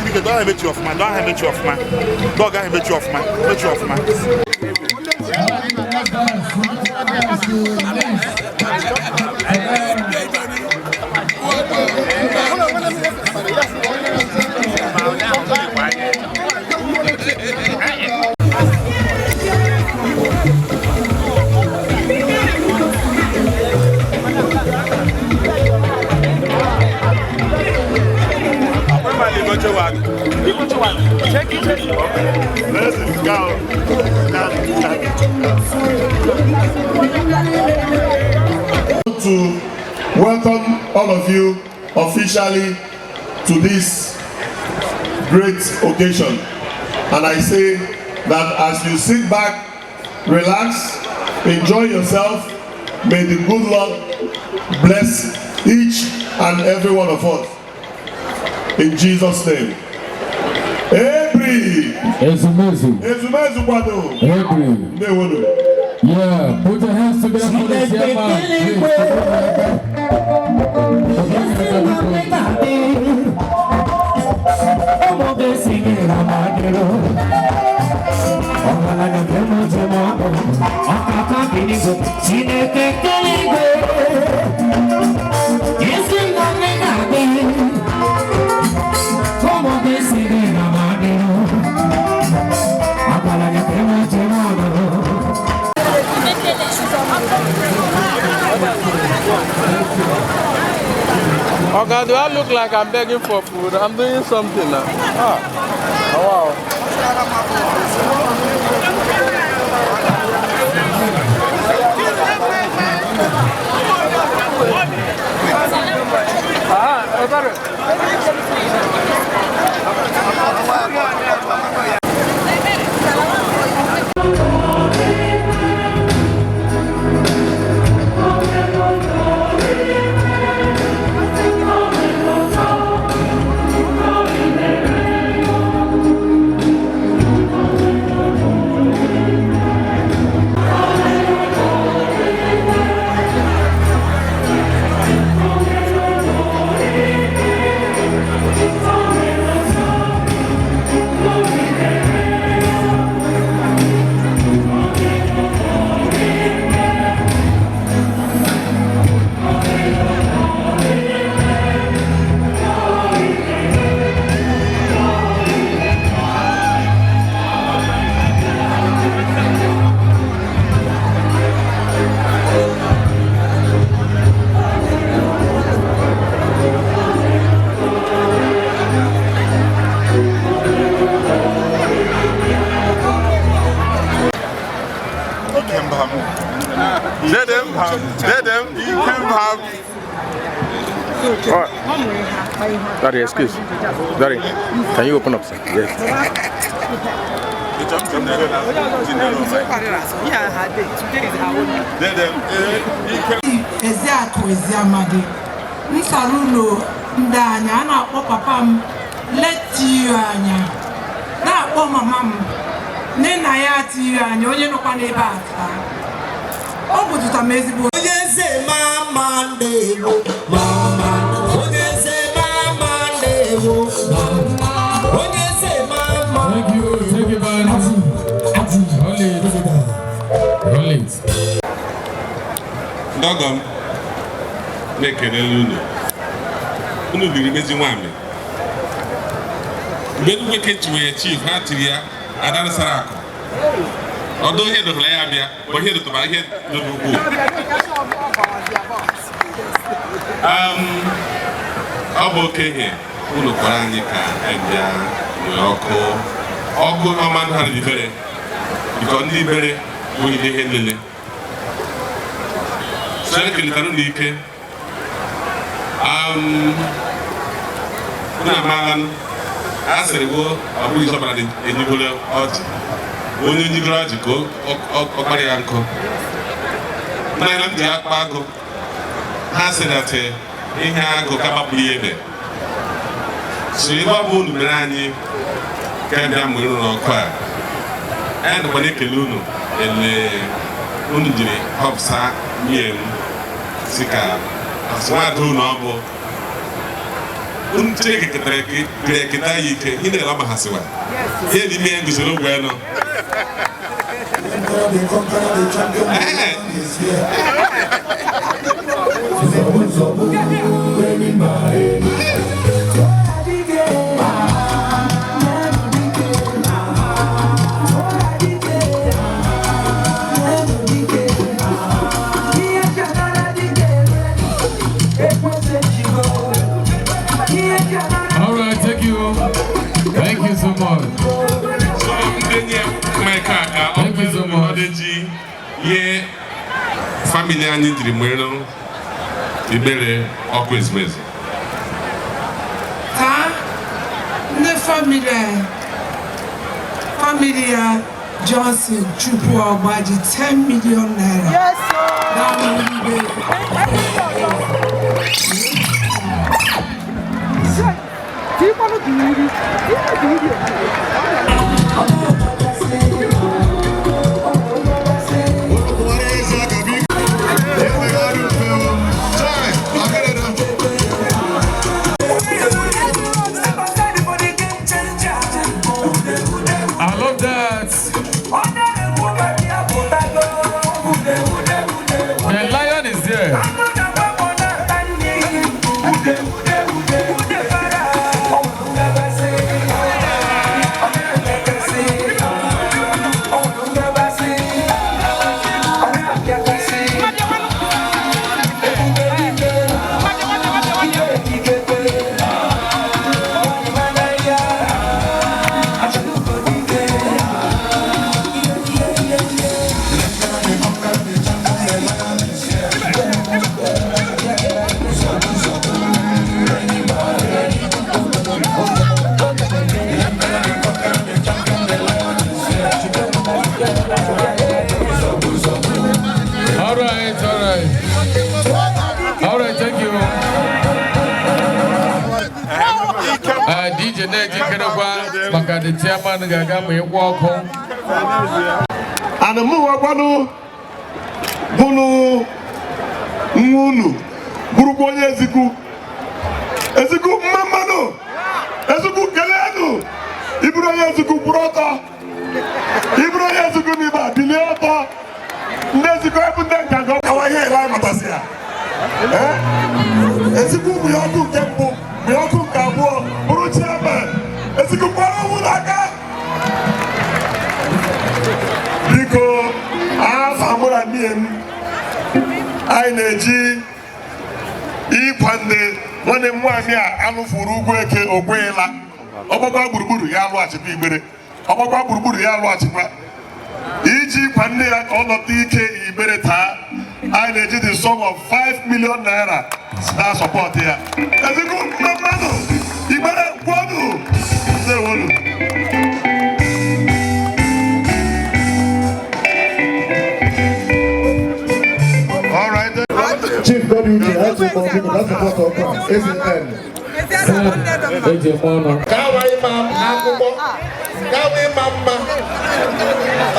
[SPEAKER 3] Biko, don't have it off, man. Don't have it off, man. Dog, I have it off, man. It off, man. Let's go.
[SPEAKER 16] To welcome all of you officially to this great occasion. And I say that as you sit back, relax, enjoy yourself, may the good Lord bless each and every one of us. In Jesus' name. Ebri!
[SPEAKER 12] Ezumezu.
[SPEAKER 16] Ezumezu kwado!
[SPEAKER 12] Ebri.
[SPEAKER 16] Ndewonu.
[SPEAKER 12] Yeah, put your hands together for the chairman.
[SPEAKER 17] Okay, do I look like I'm begging for food? I'm doing something now. Ah. Oh, wow. Ah, better. Daddy, excuse. Daddy, can you open up, sir? Yes.
[SPEAKER 7] Ezeakụ Eziamadi nsara ụlọ ndị anya a na-akpọ papa m letiyo anya na-akpọ mama m nne na ya atiyo anya onye nọkwa n'ebe a taa ọ bụtụta m ezigbo
[SPEAKER 6] onye eze mama ndewo mama onye eze mama ndewo mama.
[SPEAKER 3] Ndị ọgọ m na-ekele unu. Unu biri mezi nwamị. Mgbe Enugwu Eke chiwe ya chief, ha tiri ya Ada sara akụ. Ọdụ ihe dọtara ya bịa, bụ ihe dọtara ihe dị n'ugwu. Ọ bụ okenye unu kwara anyị ka anyị bịa nwee ọkụ ọkụ ọma ha dị ibere biko ndị ibere bụ ihe nlele so ekelitara unu ike. Unu amaala a sịrị wo ọ bụghị ịzọbara enyigoro ọjị onye nyigoro ọjị ka ọ kpara ya nkụ nna m ji akpa agụ ha sị na te ihe agụ ka gbapụrụ ya ebe so ebe ọ bụ unu mere anyị ka bịa mgbe unu n'ọkụ a anyị nọkwa na-ekele unu ele unu jiri họpụsa mie m si ka nwaada unu ọ bụ unu Chineke ketara eketa ya ike ihe na-ele ọma ha siwa ihe dị ime ya guzoro ogwe nọ.
[SPEAKER 12] All right, thank you. Thank you so much.
[SPEAKER 3] Thank you so much. Ihe family anyị jiri nwere ibere ọkụ ezumezu.
[SPEAKER 7] Taa ndị family ya Johnson Chukwu Ọgbaji 10 million naira.
[SPEAKER 13] Yes,
[SPEAKER 12] I love that. The lion is there. All right, all right. All right, thank you. DJ na-ejikerekwa maka the chairman ga-aga ma ịkwụ ọkụ.
[SPEAKER 16] And mụ nwekwanụ bụnụ nwa unu bụrụkwa onye Ezikwu. Ezikwu mma mmanụ. Ezikwu keleenụ. Iburu onye Ezikwu kwụrụ ọtọ. Iburu onye Ezikwu n'ibe a bilie ọtọ. Ndị Ezikwu ebu ndị nka nke ọkawa ihe ele anyị matasị ya. Ezikwu mụ ya ọkụ nke mbụ, mụ ya ọkụ nke abụọ, bụrụ chairman. Ezikwu kwara onwe unu aka. Biko, afa mụ na nne m anyị na-eji ịkwa nne nwanne m nwaanyị a alụfuru ugwu eke okweela ọgbakwa gburugburu ya alụghachikwa Igbere ọgbakwa gburugburu ya alụghachikwa iji kwa nne ya ka ọ nọta ike Igbere taa anyị na-eji the sum of 5 million naira na support ya. Ezikwu mma mmadụ Igbere kwọnụ ndewonu. All right.
[SPEAKER 5] Chief Godwin, that's what that's support of SNN.
[SPEAKER 12] Eji eme ọnụ.
[SPEAKER 11] Ka awa ịma akwụkwọ, ka awa ịma mma.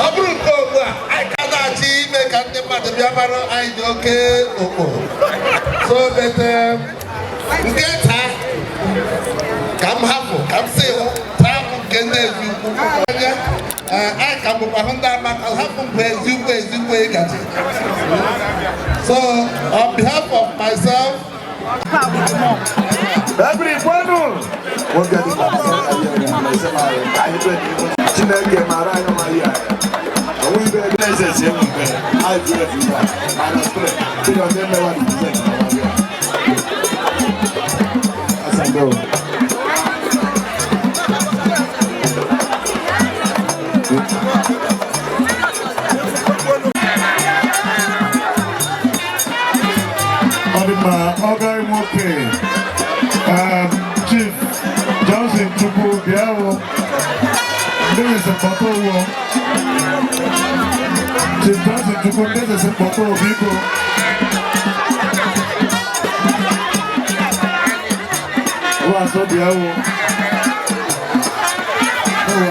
[SPEAKER 11] Ọ bụrụ nke ugbu a, anyị ka na-achọ ime ka ndị mmadụ bịa mara anyị dị oke okpo. So bete nke taa ka m hapụ ka m si hụ taa bụ nke ndị Eziukwu. Anyị ka bụkwa hụ ndị amaka hapụ mgbe Eziukwu Eziukwu ịgaji.
[SPEAKER 5] So, on behalf of myself,
[SPEAKER 11] Every kwenu.
[SPEAKER 5] Nwoke dị ka Chineke mara anyị ma ihe onwe ibe ebe eze si enwe mgbe anyị jụrụ efu ya minus 3 ndị ọzọ emewa dị percent na nwa asando.
[SPEAKER 18] Ọ dị mma, ọga nwoke Chief Johnson Chukwu bịa hụ ndị eze mkpọtụ ụwọ. Chief Johnson Chukwu, ndị eze mkpọtụ ụwọ, biko. Ụwa asọ bịa hụ. Ụwa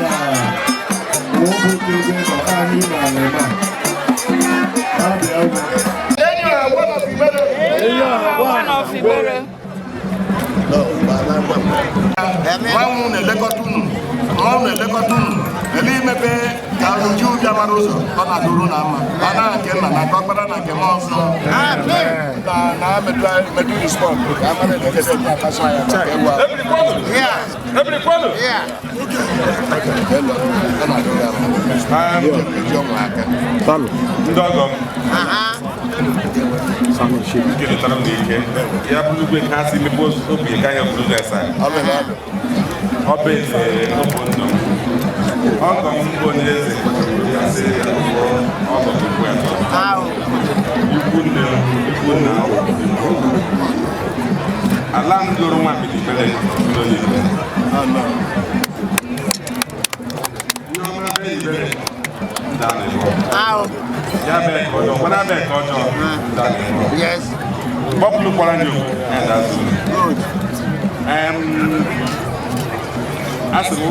[SPEAKER 18] nwoke ebe nọ anyị na ala ebe a. Bịa hụ.
[SPEAKER 13] One of Igbere.
[SPEAKER 15] Mmanwụ na-elekọta unu, mmanwụ na-elekọta unu ele imepe ka uju bịa mara ụzọ ọ na-adụrụ na mma ọ na nke nna na nke ọkpara na nke mmụọ nsọ na na medu respond ka a mara elekere ndị akasụ anya maka ewu ahụ. Ọ na-adụrụ ya mma. Eji ọnwa aka.
[SPEAKER 3] Ndị ọgọ m keletara m n'ike ya bụrụ igwe ka ha si mepe obi ka ya bụrụ ụzọ esa ọ bụ eze ọbụ ndụ ọgọ m bụ onye eze ya sị ya bụ ọgọ m ikwu atọ ikwu nne m ikwu nna ala m lụrụ nwa mbilibere ndị onye ikpe ihe ọma be ibere ndị a na-eme ya mee ka ọjọọ kwana mee ka ọjọọ ndị a na-eme kpọpụlụ kwara ndị okwu ya da-azụ a sị m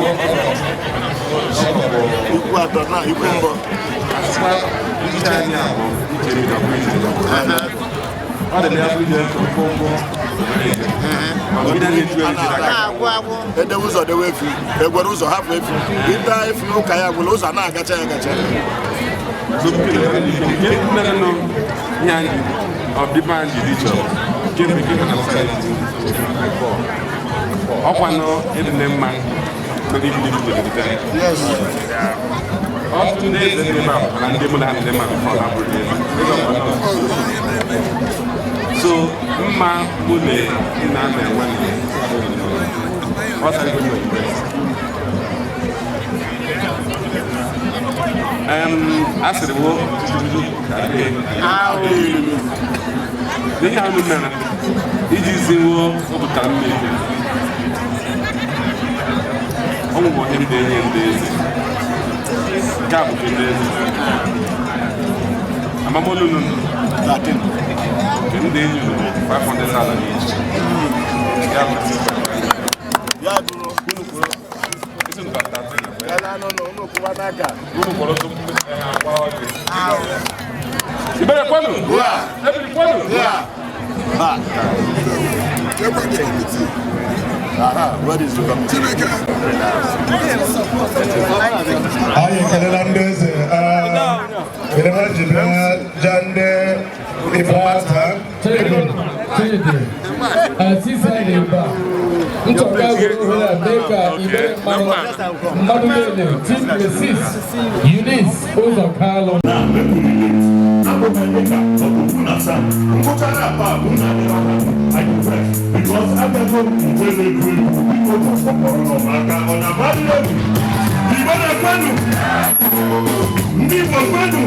[SPEAKER 15] Ikwu atọ na ikwu mbọ.
[SPEAKER 3] Iche anyị a bụ iche mmiri ọkụ iche ọ dị na ya bụ ije mkpụmkpụ
[SPEAKER 15] Edewe ụzọ dewe efi, egwere ụzọ hapụ efi, ịta efi ụka ya gwụla ụzọ a na-agacha ya agacha.
[SPEAKER 3] Ọkwanụ ịdị mma ọtụtụ ndị eze ndị ma na ndị mụ na ha ndị ma before ha bụrụ eze. So mma mụ na nna na enwe ọ sara ego a sịrị m n'ihe anụ mere iji ziwo obutara mmiri ọ nwụrụ onye ndị enye ndị eze nke a bụ nke ndị eze amamolu nụ nke ndị enyi nụ 500,000 each ya bụ
[SPEAKER 15] Ya dụrụ unu kwuru. Ya na nọ unu kwụwa n'aka.
[SPEAKER 3] Unu kwuru otu akwa ọjị. Ibere kwenu? Ebiri kwenu?
[SPEAKER 15] Aha, where is the committee?
[SPEAKER 18] Anyị ekelela ndị eze kedu ha ji bịa ja ndị ifeata.
[SPEAKER 12] Chidi, Asisa Eba, ntọka gwuru ha dịka igbe mmadụ niile, Chief Mrs. Eunice Ụzọ Kalụ.
[SPEAKER 16] Ndị Igbo kwenu!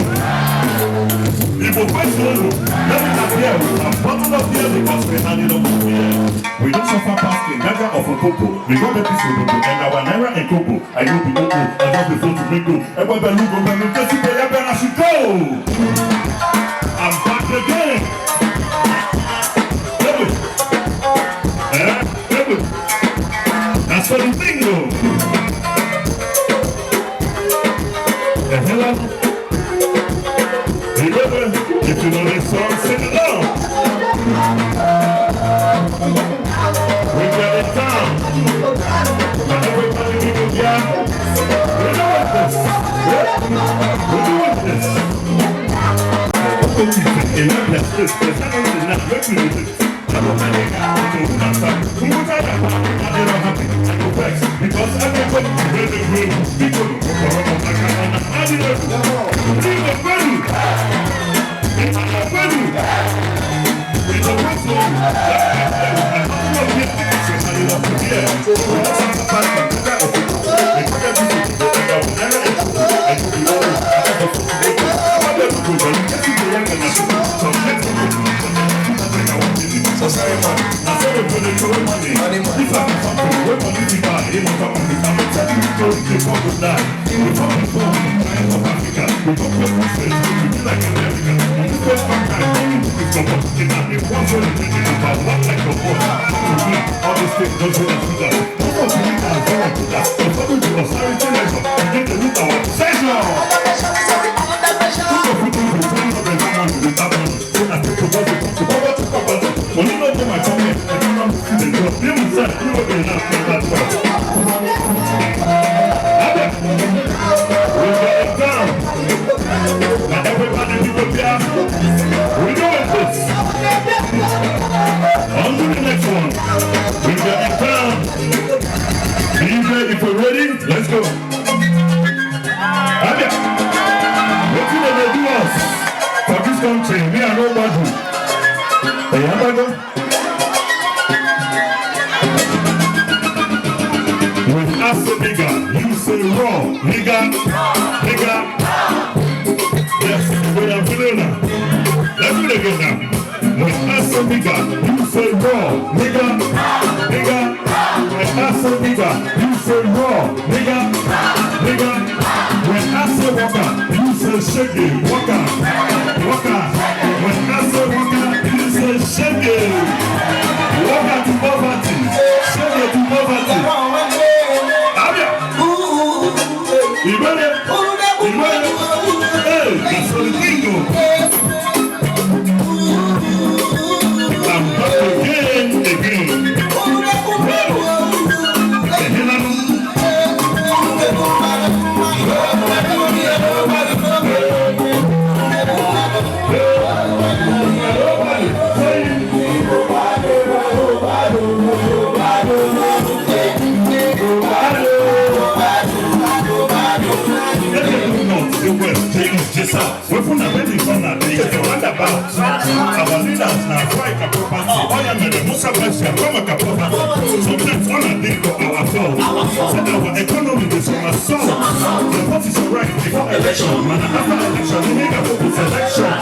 [SPEAKER 16] Igbo kwesịrị let me appear with a bottle of beer because we had enough of beer. We don't suffer past King Gaga of Opopo. We got the peace with and our Naira and Kobo. I know we go, I just before to make go. Ebe belu go belu, just be ebe I should go. I'm back again. Ebe. Ebe. That's for the thing though. Hello. Remember, if you know this song, sing along. We got it down. Now everybody we go down. We doing this. We doing this. Okife in Abia State, president na make we relate. Because everybody wey dey grow, people go corrupt We doing this. On to the next one. We got it down. DJ, if we're ready, let's go. Abia, what you gonna do us for this country? Me and nobody. Hey, Abago. With us, nigga, you say raw, nigga, nigga. Yes, we are feeling now. Let's do it again now. When I say nigga, you say raw, nigga, nigga. When I say nigga, you say raw, nigga, nigga. When I say waka, you say shaggy, waka, waka. When I say waka, you say shaggy. Waka to poverty, shaggy to poverty. Abia, you ready? You ready? Hey, that's what the thing go. I'm back again, again. Our leaders now fight a property. Sometimes all I think of our fault. Said our economy is on our soul. The vote is right before election. Man, after election, we make a focus election.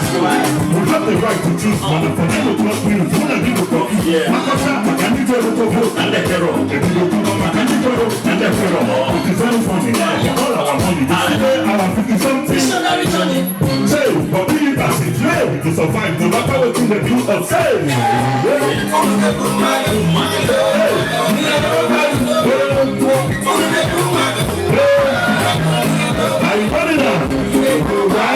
[SPEAKER 16] We have the right to choose. Man, for them to confuse. One of people confuse. Makosha, Makanito, vote and the hero. Makanito, and the hero. It is very funny. All our money. Our 50 something. Say, but we need to survive. No matter what you do or say. Are you ready now?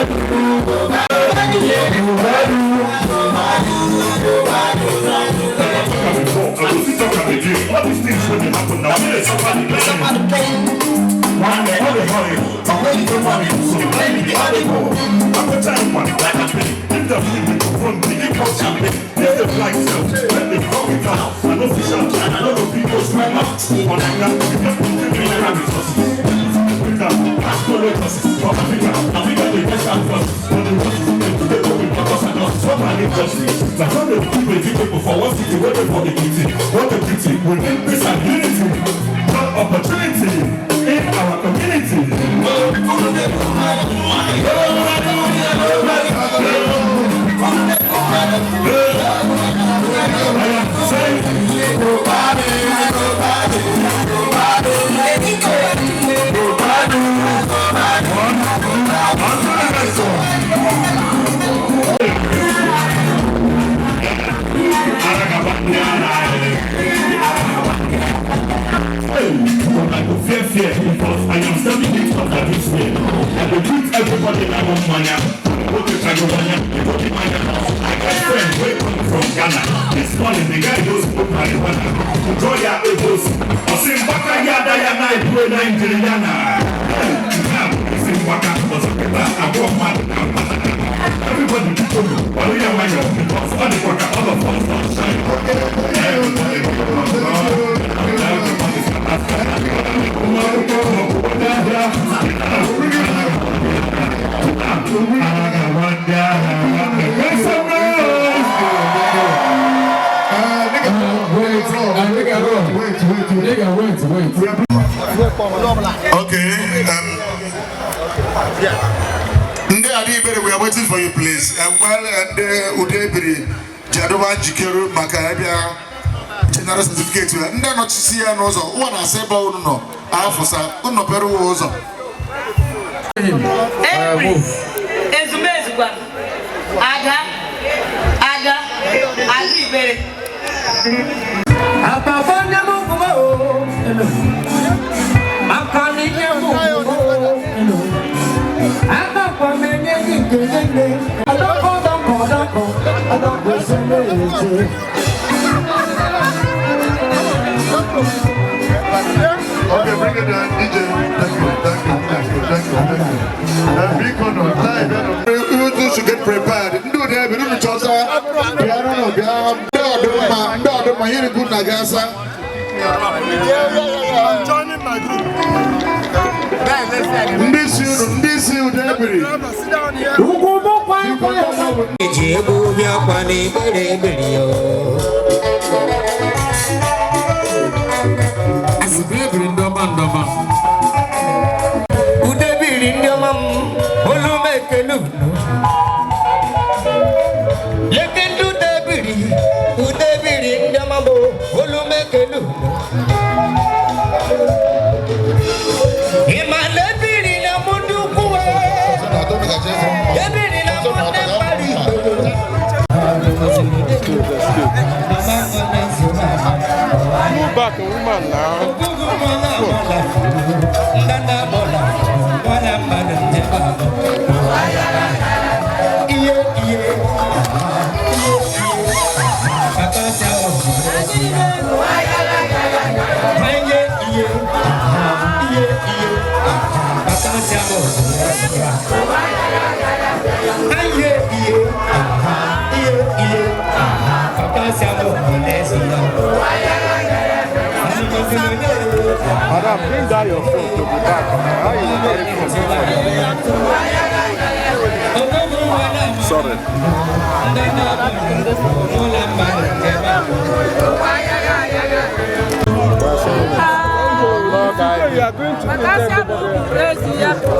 [SPEAKER 16] All these things when they happen now. One day, hurry, away the money, so maybe the other go. I put time one, like a penny. If the flip, from the equal champion, if the flag sells, let the rock it out. I know the shout, and I know the people swim out. On like that, you just put the mineral resources. Africa, for Africa, Africa, the best and first. But the Russians, they do the with purpose and us. So many justice. That's how they put the people for one city, waiting for the pity. What a pity. We need peace and unity, not opportunity. In our community. I go fear fear because I am standing in front of this way. I go treat everybody like one money. Go to Chagomania, go to my house. I got friends wey come from Ghana. This morning the guy goes smoke marijuana. Enjoy your egos. Osimbaka yada yana ibu na Nigeriana.
[SPEAKER 19] mgbaka ọzọ kịta agwọ mmadụ na mmadụ. Everybody biko nụ, ọrụ ya nwayọọ because ọ dịkwa ka all of us don shine. Everybody everybody scatter scatter. Ụmụ akwụkwọ maọbụ onye ahịa. Agha ndị agha nwanne. Make some noise!
[SPEAKER 12] Wait, nigga, wait, wait, nigga, wait, wait.
[SPEAKER 18] Okay. Ndị Ada Ibere, we are waiting for you, please. And while ndị Ude Ebiri ji adọba njikere maka ịbịa general certificate ya, ndị anọchisi ya n'ụzọ, ụwa na-asa ebe unu nọ, afụsa, unu pere ụwa ụzọ.
[SPEAKER 8] Every ezumezu gwa ada ada ada Ibere.
[SPEAKER 18] Okay, bring it down, DJ. Thank you, thank you, thank you, thank you, thank you. Biko no, time. You should get prepared. Ndị Ude Ebiri, unu chọta, bịa n'ụlọ, bịa ndị ọdụmma, ndị ọdụmma, ihe rikwu na gasa.
[SPEAKER 15] I'm joining my group.
[SPEAKER 18] Ndị isi unu, ndị isi Ude Ebiri.
[SPEAKER 20] Eji egwu bịakwa n'Igbere ebiri o.
[SPEAKER 12] Ude Ebiri ndị ọma ndị ọma.
[SPEAKER 20] Ude biri ndị ọma m, olu m ekele unu. Leke ndị Ude biri, Ude biri ndị ọma m, olu m ekele unu. Ị ma na ebiri na mụ ndị ukwu e. Ebiri na mụ ndị mgbara igbe.
[SPEAKER 17] Move back, woman now. Madam, bring down your phone to the back. How you carry phone? Sorry. You are going to meet everybody.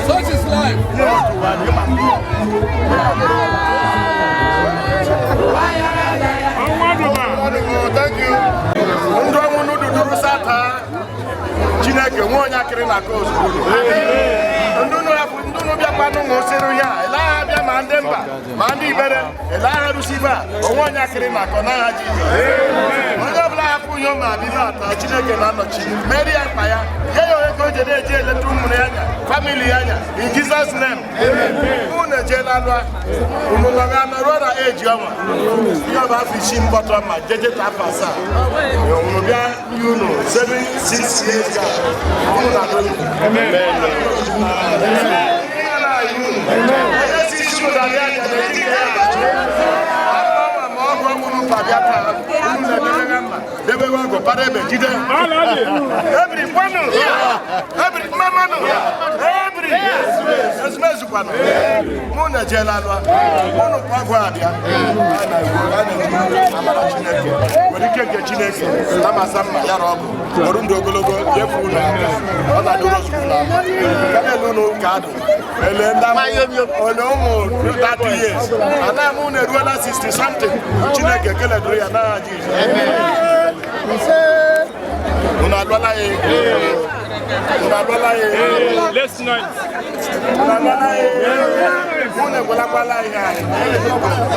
[SPEAKER 17] Such is life.
[SPEAKER 15] Thank you. Ndị ọnwụ n'ududuru sata Chineke nwe onye akịrị na aka ozugbo. Ndị unu bịakwanụ ṅụsịrị ya, ele agha bịa ma ndị mba ma ndị Ibere, ele agha rụsi ibe a, onwe onye akịrị na akọ n'agha Jizọs. Onye ọbụla hapụ ihe ma abịa ata Chineke na-anọchi, meri ya mkpa ya, nye ya onye ka o jede eji eleta ụmụrụ ya anya, famili ya anya, in Jesus name. Unu ejeela lụa, unu nọga na ruo na eji ọnwa, ihe ọba afọ isii mkpọtụ ma jeje ta afọ asaa. Unu bịa nye unu 7, 6 years ga, unu na-adọ. Ebewe ọgụ para ebe jide. Ebiri kwanụ. Ebiri mmamanụ. Ebiri. Ezumezu kwanụ. Mụ na ejeela alụa. Mụ na ọgụ abịa. A na-ekwu amara Chineke. Nwere ike nke Chineke. Amasa mma ya ra ọgụ. Ọrụ ndụ ogologo nyefe ụlọ aka. Ọ na-adụrụ ozugbo ụlọ aka. Ka na-ele ụlọ ụka adụ. Ele ndị ole ụmụ 30 years. Ana m unu eruola 60 something. Chineke ekele dụrụ ya n'aha Jizọs. Unu alụọla ya? Unu alụọla ya? Unu alụọla ya? Unu ekwelakwala ihe anyị.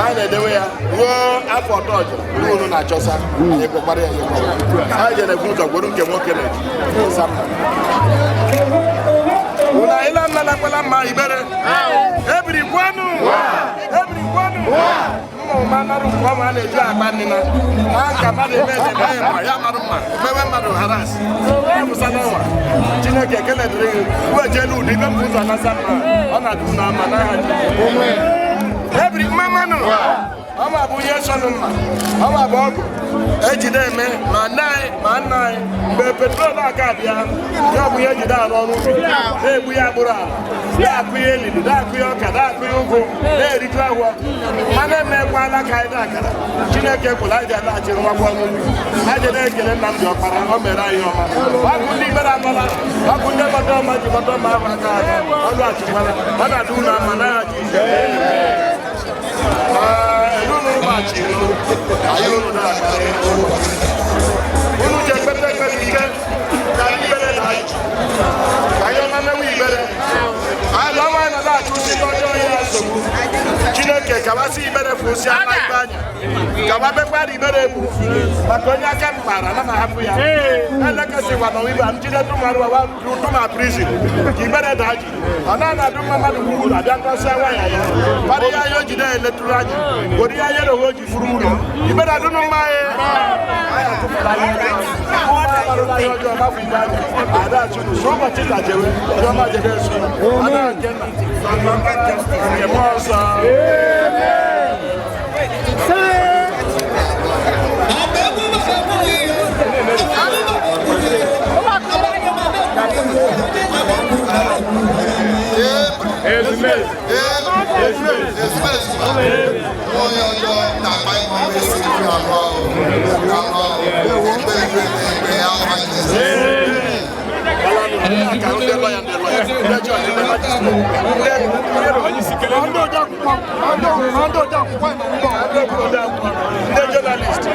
[SPEAKER 15] Anyị na-edewe ya ruo afọ ọtọ ọjọ ruo unu na-achọsa. Anyị kwekwara ya anyị jere egwu ụzọ gwuru nke nwoke na-eji. Unu ahịla mma nakwala mma ibere. Ebiri kwanu! Ebiri kwanu! Mma mmadụ nke ọma a na-eju akpa nnina. Ha ka mmadụ eme eze mee mma ya mmadụ mma mewe mmadụ haras. Ebụsa n'ọnwa. Chineke ekele dịrị gị. Uwe jeelu ụdị ibe mbụ ụzọ nasa mma. Ọ na-adị unu ama n'aha Jizọs. Ebiri mma mmanụ. Ọma bụ ihe sọnụ mma. Ọma bụ ọgụ. Ejide eme ma nne anyị ma nna anyị mgbe petrol aka abịa ya ọ bụ ihe ejide arụ ọrụ ubi na-egbu ya agbụrụ ala na-akụ ya elili na-akụ ya ọka na-akụ ya ụgụ na-eriju ahụọ mana emekwala ka anyị na-akara Chineke kwụrụ anyị ji alaghachi nwakwa ọrụ ubi ha ji na-ekele Nnamdi Ọkpara o mere anyị ọma ọkụ ndị ikpere amala ọkụ ndị gbata ọma ji gbata ọma ahụ aka aka ọnụ achịkwala ọ na-adị unu ama n'aha Jizọs. Unu ji ekpete ekpere ike ka ibere na anyị ka anyị ọma mewe ibere ala ọnwa anyị na-achụ ndị ọjọọ ya nsogbu Chineke kabasị ibere fụsị aka ikpe anya kaba bekwara ibere ebu maka onye aka m kpara na ahapụ ya elekesịkwa na ibe m jide tụmarụ tụma prizin ka ibere daa ji ọ na adụ mma mmadụ gwuru abịa ngọsịa waya ya kpara ya ihe o jide eletụrụ anya were ya nyere onwe o ji furu ụlọ ibere adụnụ mma anyị ụbọchị tajewe ọma jebe esu ada nke nna nke mmụọ nsọ. Ndị journalist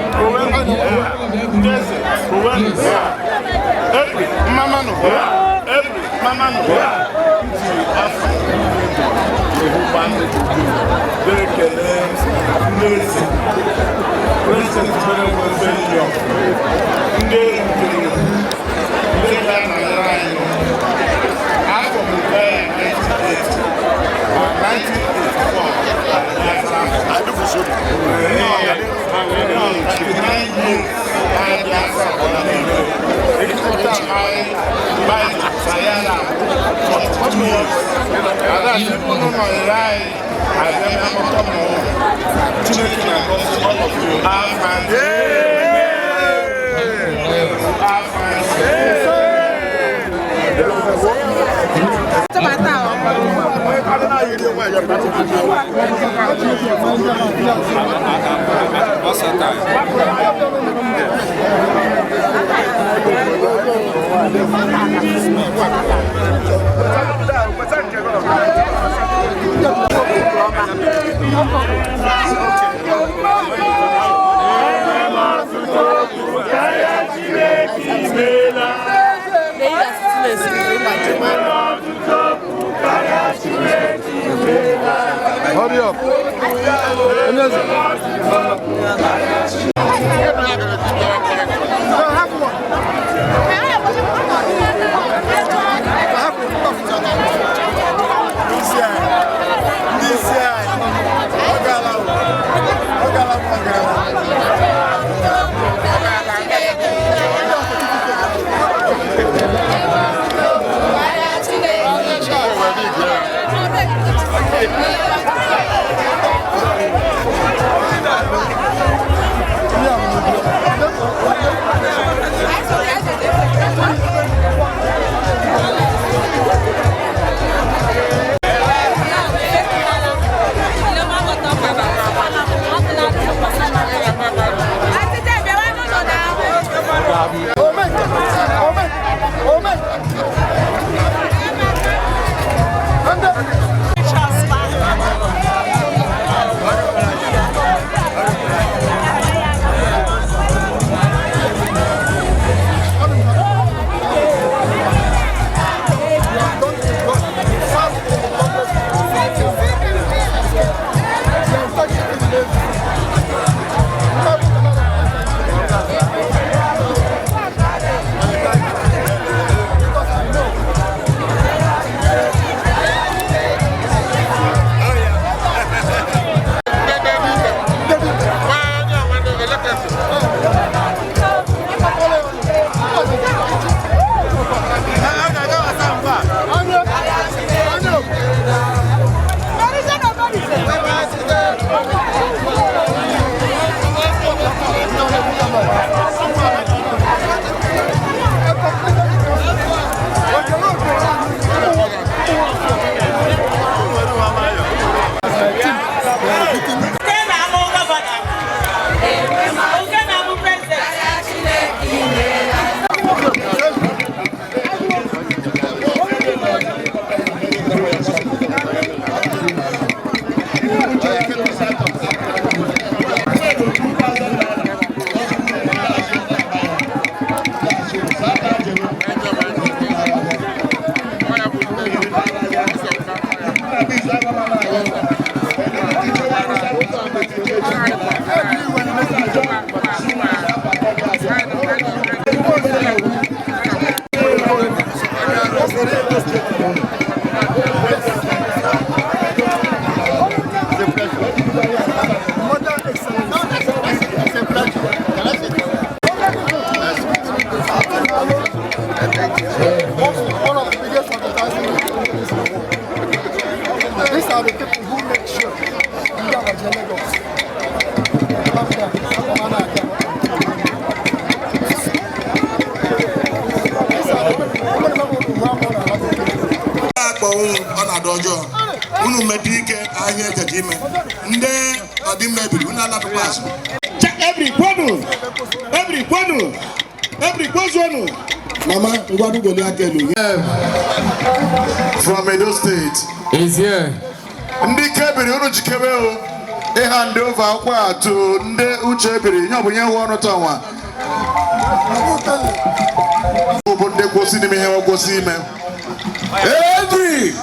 [SPEAKER 16] Every mama no, every mama no.
[SPEAKER 18] Hurry up.
[SPEAKER 6] Yeah.
[SPEAKER 18] One of the biggest advertising companies in the world. These are the people who make sure you have a Lagos. These are the people who have more than
[SPEAKER 15] Akpọ unu ọ na-adị ọjọọ unu metụ ike ahịa ejeje ime ndị ọdịmma ebiri unu alatụkwa azụ.
[SPEAKER 11] Every kwenu, every kwenu, every kwezuonu.
[SPEAKER 15] Mama, ngwadu goli aka elu.
[SPEAKER 18] From Edo State.
[SPEAKER 12] Is here.
[SPEAKER 18] Ndị kebiri unu jikebe o ịha ndị ofe akwụkwọ atụ ndị uche ebiri ihe ọ bụ ihe hụ ọnụ tọnwa bụ ndị kwụsị n'ime ihe kwụsị ime. Every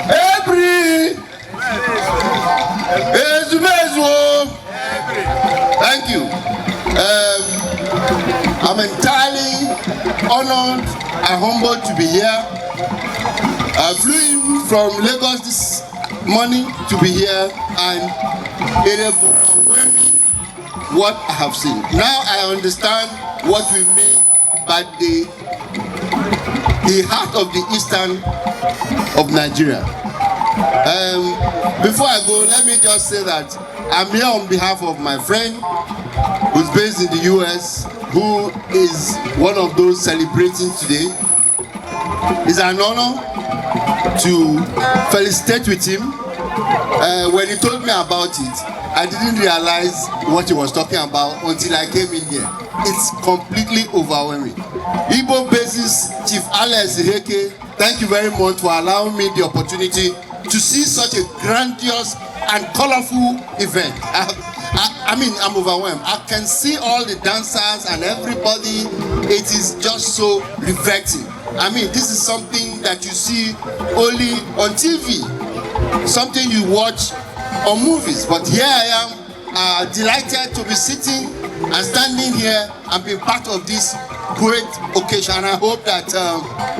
[SPEAKER 18] every
[SPEAKER 9] Ezumezu o. Thank you. I'm entirely honored and humbled to be here. I flew in from Lagos this morning to be here, and it is overwhelming what I have seen. Now I understand what we mean by the heart of the eastern of Nigeria. Before I go, let me just say that I'm here on behalf of my friend who's based in the US, who is one of those celebrating today. It's an honor to felicitate with him. When he told me about it, I didn't realize what he was talking about until I came in here. It's completely overwhelming. Igbo Basis Chief Alex Iheke, thank you very much for allowing me the opportunity to see such a grandiose and colorful event. I mean, I'm overwhelmed. I can see all the dancers and everybody. It is just so reflecting. I mean, this is something that you see only on TV, something you watch on movies. But here I am, delighted to be sitting and standing here and be part of this great occasion. And I hope that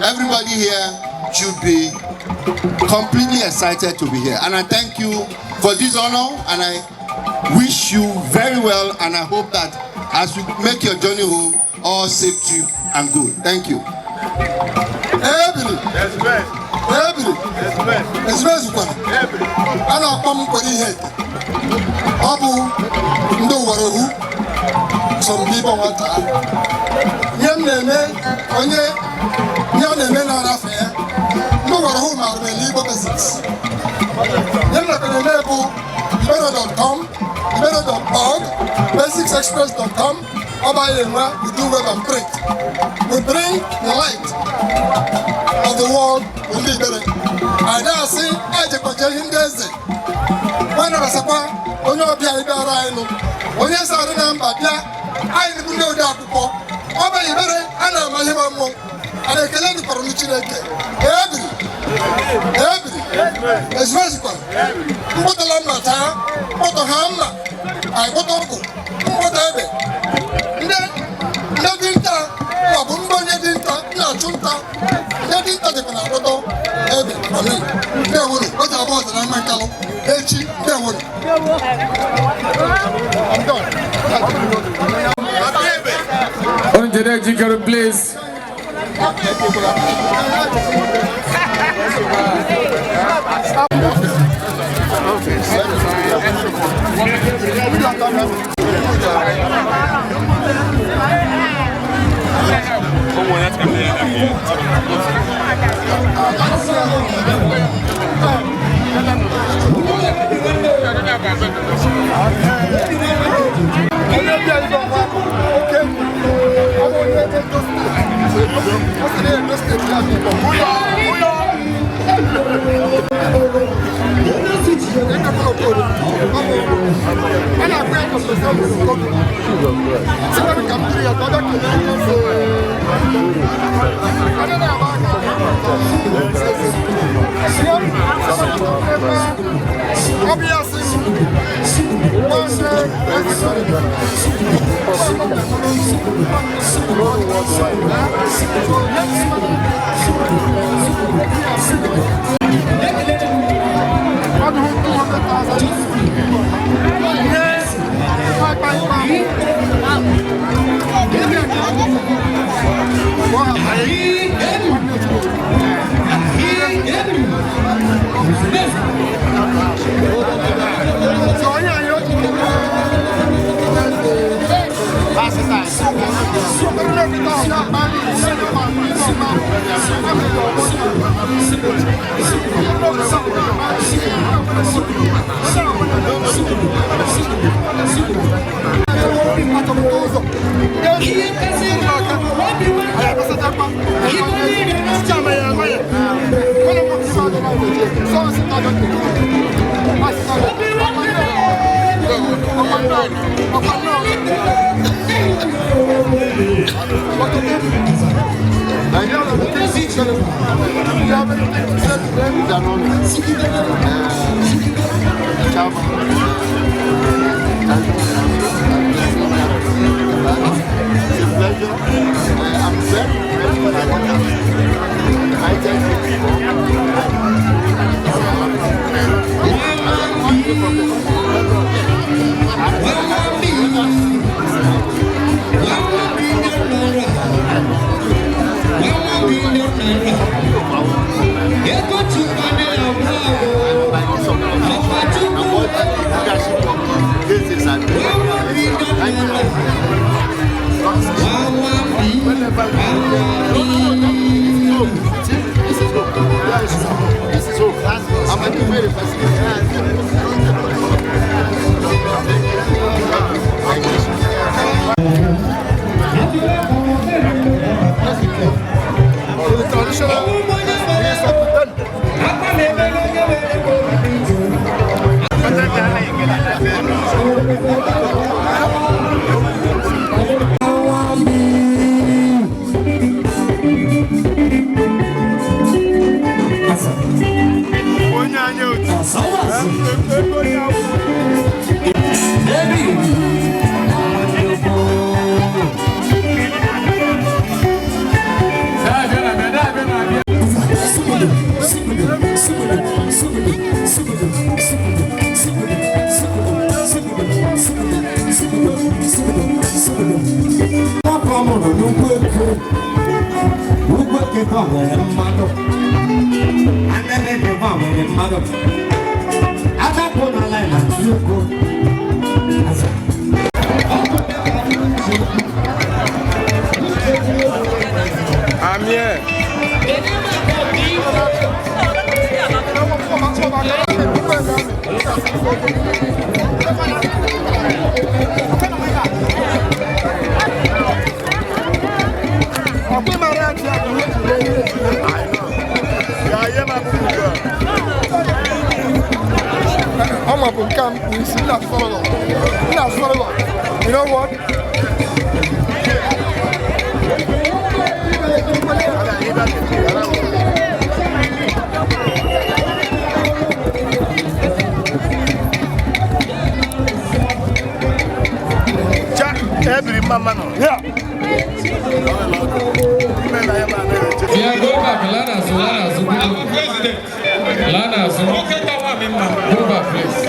[SPEAKER 9] everybody here should be completely excited to be here. And I thank you for this honor, and I wish you very well, and I hope that as you make your journey home, all safe trip and good. Thank you.
[SPEAKER 18] Ebiri. Ebiri. Ezumezu kwana. A na-akpọ m kwere ihe eke. Ọ bụ ndị ụwara ohu so m bibo nwata. Ihe m na-eme onye ihe ọ na-eme na-arafe ya. Ndị ụwara ohu maara m ele Igbo Basics. Ihe m nakwa na-eme bụ ibero.com, ibero.org, basicsexpress.com. Ọba ya enwe, we do web and print. We bring the light of the world with ndị Igbere. Anyị na-asị ejekwaje ihe ndị eze. Nwa nabasakwa onye ọbịa anyị bịara anyị nụ. Onye eze arụ na mba bịa, anyị bụ ndị ode akwụkwọ. Ọ bụ Igbere a na-ama ihe ma mmụọ. A na-ekele dịkwara m Chineke. Ebiri. Ebiri. Ezumezu kwara. Mkpụtala mma taa, mkpụtọ ha mma, anyị kpụta ọgụ, mkpụta egbe. Ndị dinta maọbụ ndị onye dinta na-achụ nta, ndị dinta dịkwa na-akpụtọ egbe. Amen. Ndewonu, o ji abụọ ọzọ na mma nkalụ. Echi, ndewonu. I'm done.
[SPEAKER 12] Onjede Jikere, please.
[SPEAKER 17] I'm here.
[SPEAKER 18] You know what?
[SPEAKER 15] Every mama, yeah.
[SPEAKER 12] Yeah, go back. Lana, Lana, Go back, please.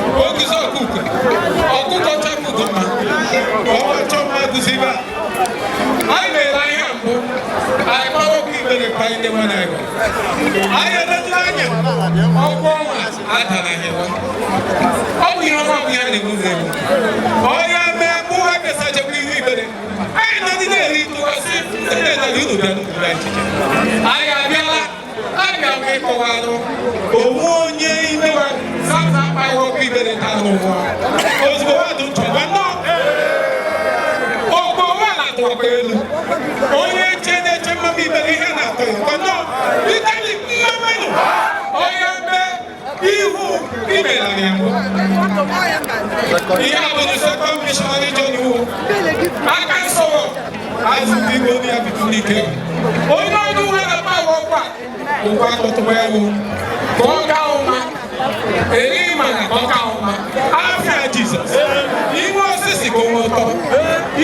[SPEAKER 17] Ka onwe ụtọ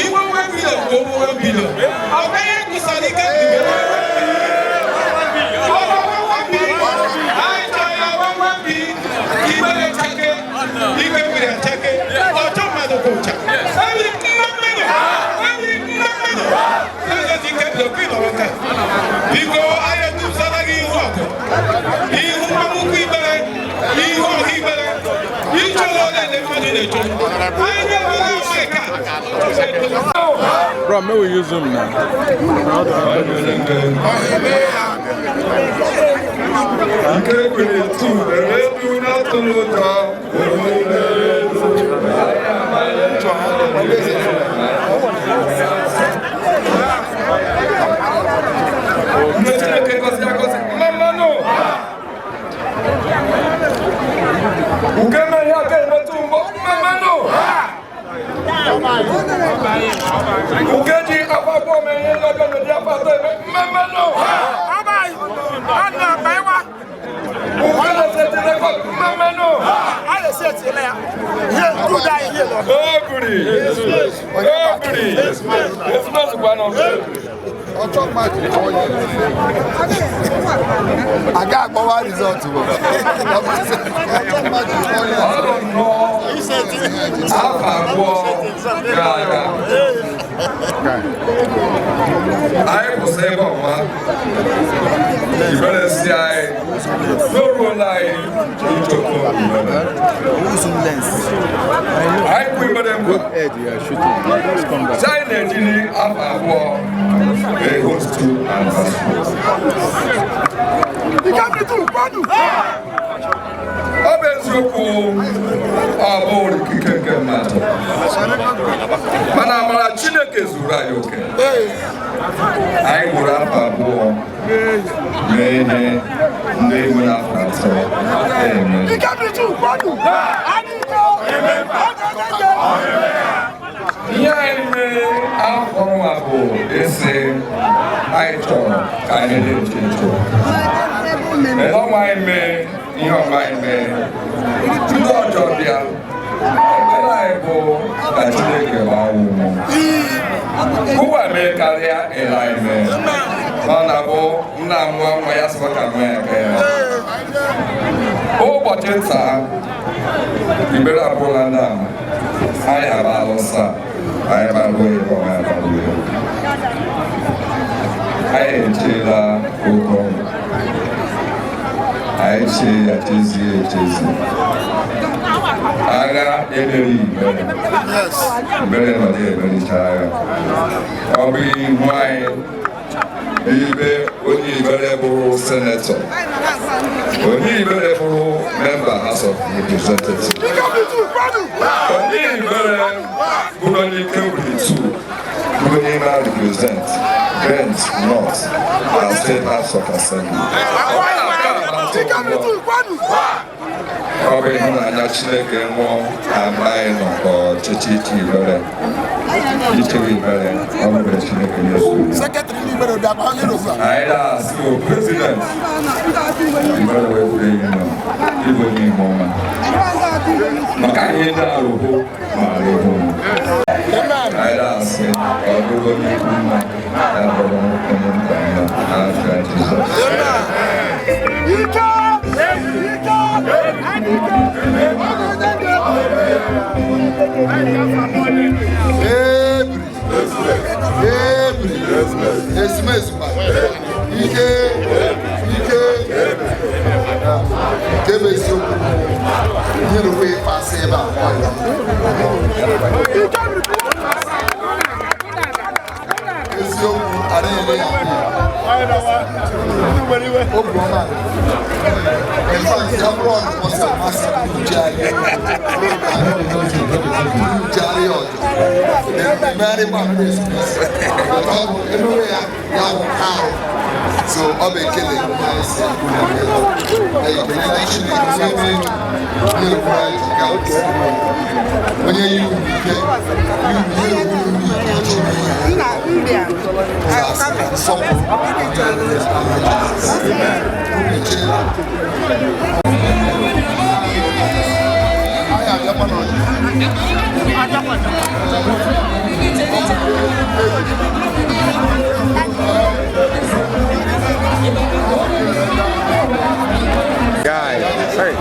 [SPEAKER 17] iwe 1 million ka onwe 1 billion. Ọ gaghị ekwusara ike anyị chọrọ ya 1 bi igbere chake ike mmiri achake ọchọ mmadụ kwụcha ebiri mma mmadụ ebiri mma mmadụ eze ike bido ka ịnọrọ taa. Biko, anyị edusara gị ihu ọgụ ihu mmamụkwu Igbere ihu ọha Igbere ichọrọ ole ndị mmadụ na-eche anyị na-enwere onwe ka.
[SPEAKER 12] Bro, may we use them now?
[SPEAKER 3] Nke kwere tu eredu n'atụrụ ụjọ. Ndị Chineke gọzie agọzi mma mmanụ. Nke mere aka emetụ mbọ mma mmanụ. Nke ji afọ abụọ mee ihe ndị ọjọọ na-eji afọ atọ eme mma mmanụ. Nke na-eseti rekọd mma mmanụ. Oguri! Oguri! Ezumezu gwanụ.
[SPEAKER 9] Aga akpọwa rizọtụ bụ.
[SPEAKER 3] Afọ 2 gara aga, anyị kwụsị ebe ọma Igbere si anyị n'oruola anyị ichọta Igbere. Anyị kwụ Igbere nkwa si anyị na-ejiri afọ 2 ehostu Ọ bụ eziokwu, ọ bụ ikike nke mmadụ, mana amara Chineke zuru anyị oke. Anyị gburu afọ 2 mee ihe ndị nwere afọ 3 eme. Ihe anyị mere afọ nwa bụ isi anyị chọrọ ka anyị na-eche eche. Ele ọnwa anyị mee ihe ọma anyị mee ndị ọjọọ bịa. Ekpere anyị bụ ka Chineke gbaa ụmụ ụwa mee karịa ele anyị mee. Ọ na-abụ nna nwa nwa ya sịkwa ka nwa ya ka ya. Ụbọchị nta Igbere abụrụla ndị ama anyị agbaala ọsọ a, anyị gbaruo ebe ọma ya gbaruo ya. Anyị echeela oke ọnụ, anyị chee ya chezie echezi. Agha emeri Igbere, Igbere nọ na-emericha agha. Ọ bụ ihu anyị ibe onye Igbere bụrụ senetọ, onye Igbere bụrụ memba House of Representatives, onye Igbere bụrụ onye ike wuri tu bụrụ onye ma represent Brent North and State House of Assembly. Ọ bụ ịhụnanya Chineke nwụọ ama anyị nọ ka ọchịchị iche Igbere ichewe Igbere. Ọ bụ mgbe Chineke na-eso anyị na-asị o prezident Igbere wee nọ ịbụ onye ime ọma maka ihe ndị arụhụ ma arụhụ. Anyị na-asị ọ bụrụ onye ikwu mma ya bụrụ onye nta mma n'afọ Jizọs.
[SPEAKER 9] Ezumezu ike ike nke bụ eziokwu nyere ịkpasị ebe a eziokwu adịghị ya obi ọma. In fact, ya bụrụ ọnụkwasị amasị njegharị ọjọọ mmegharị gba emewe ya ya wụ arụ. So ọ bụ ekele ekelele Chineke na-ekwu anyị ga onye yi unu ike nye unu ike Chineke nsọpụrụ. Anyị abịa.
[SPEAKER 21] Guy, hey.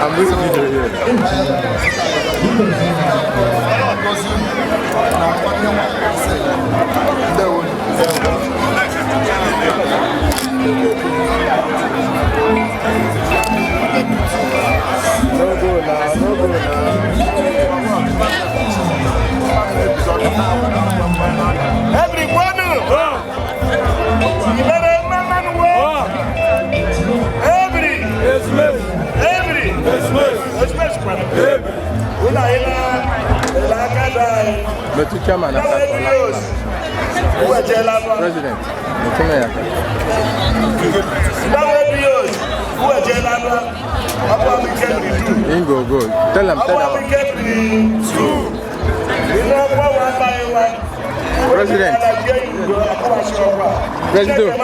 [SPEAKER 21] I'm doing video here. No go now, no go now.
[SPEAKER 15] Everyone,
[SPEAKER 21] But you chairman, President, Ingo, go. Tell them, tell them. President. President.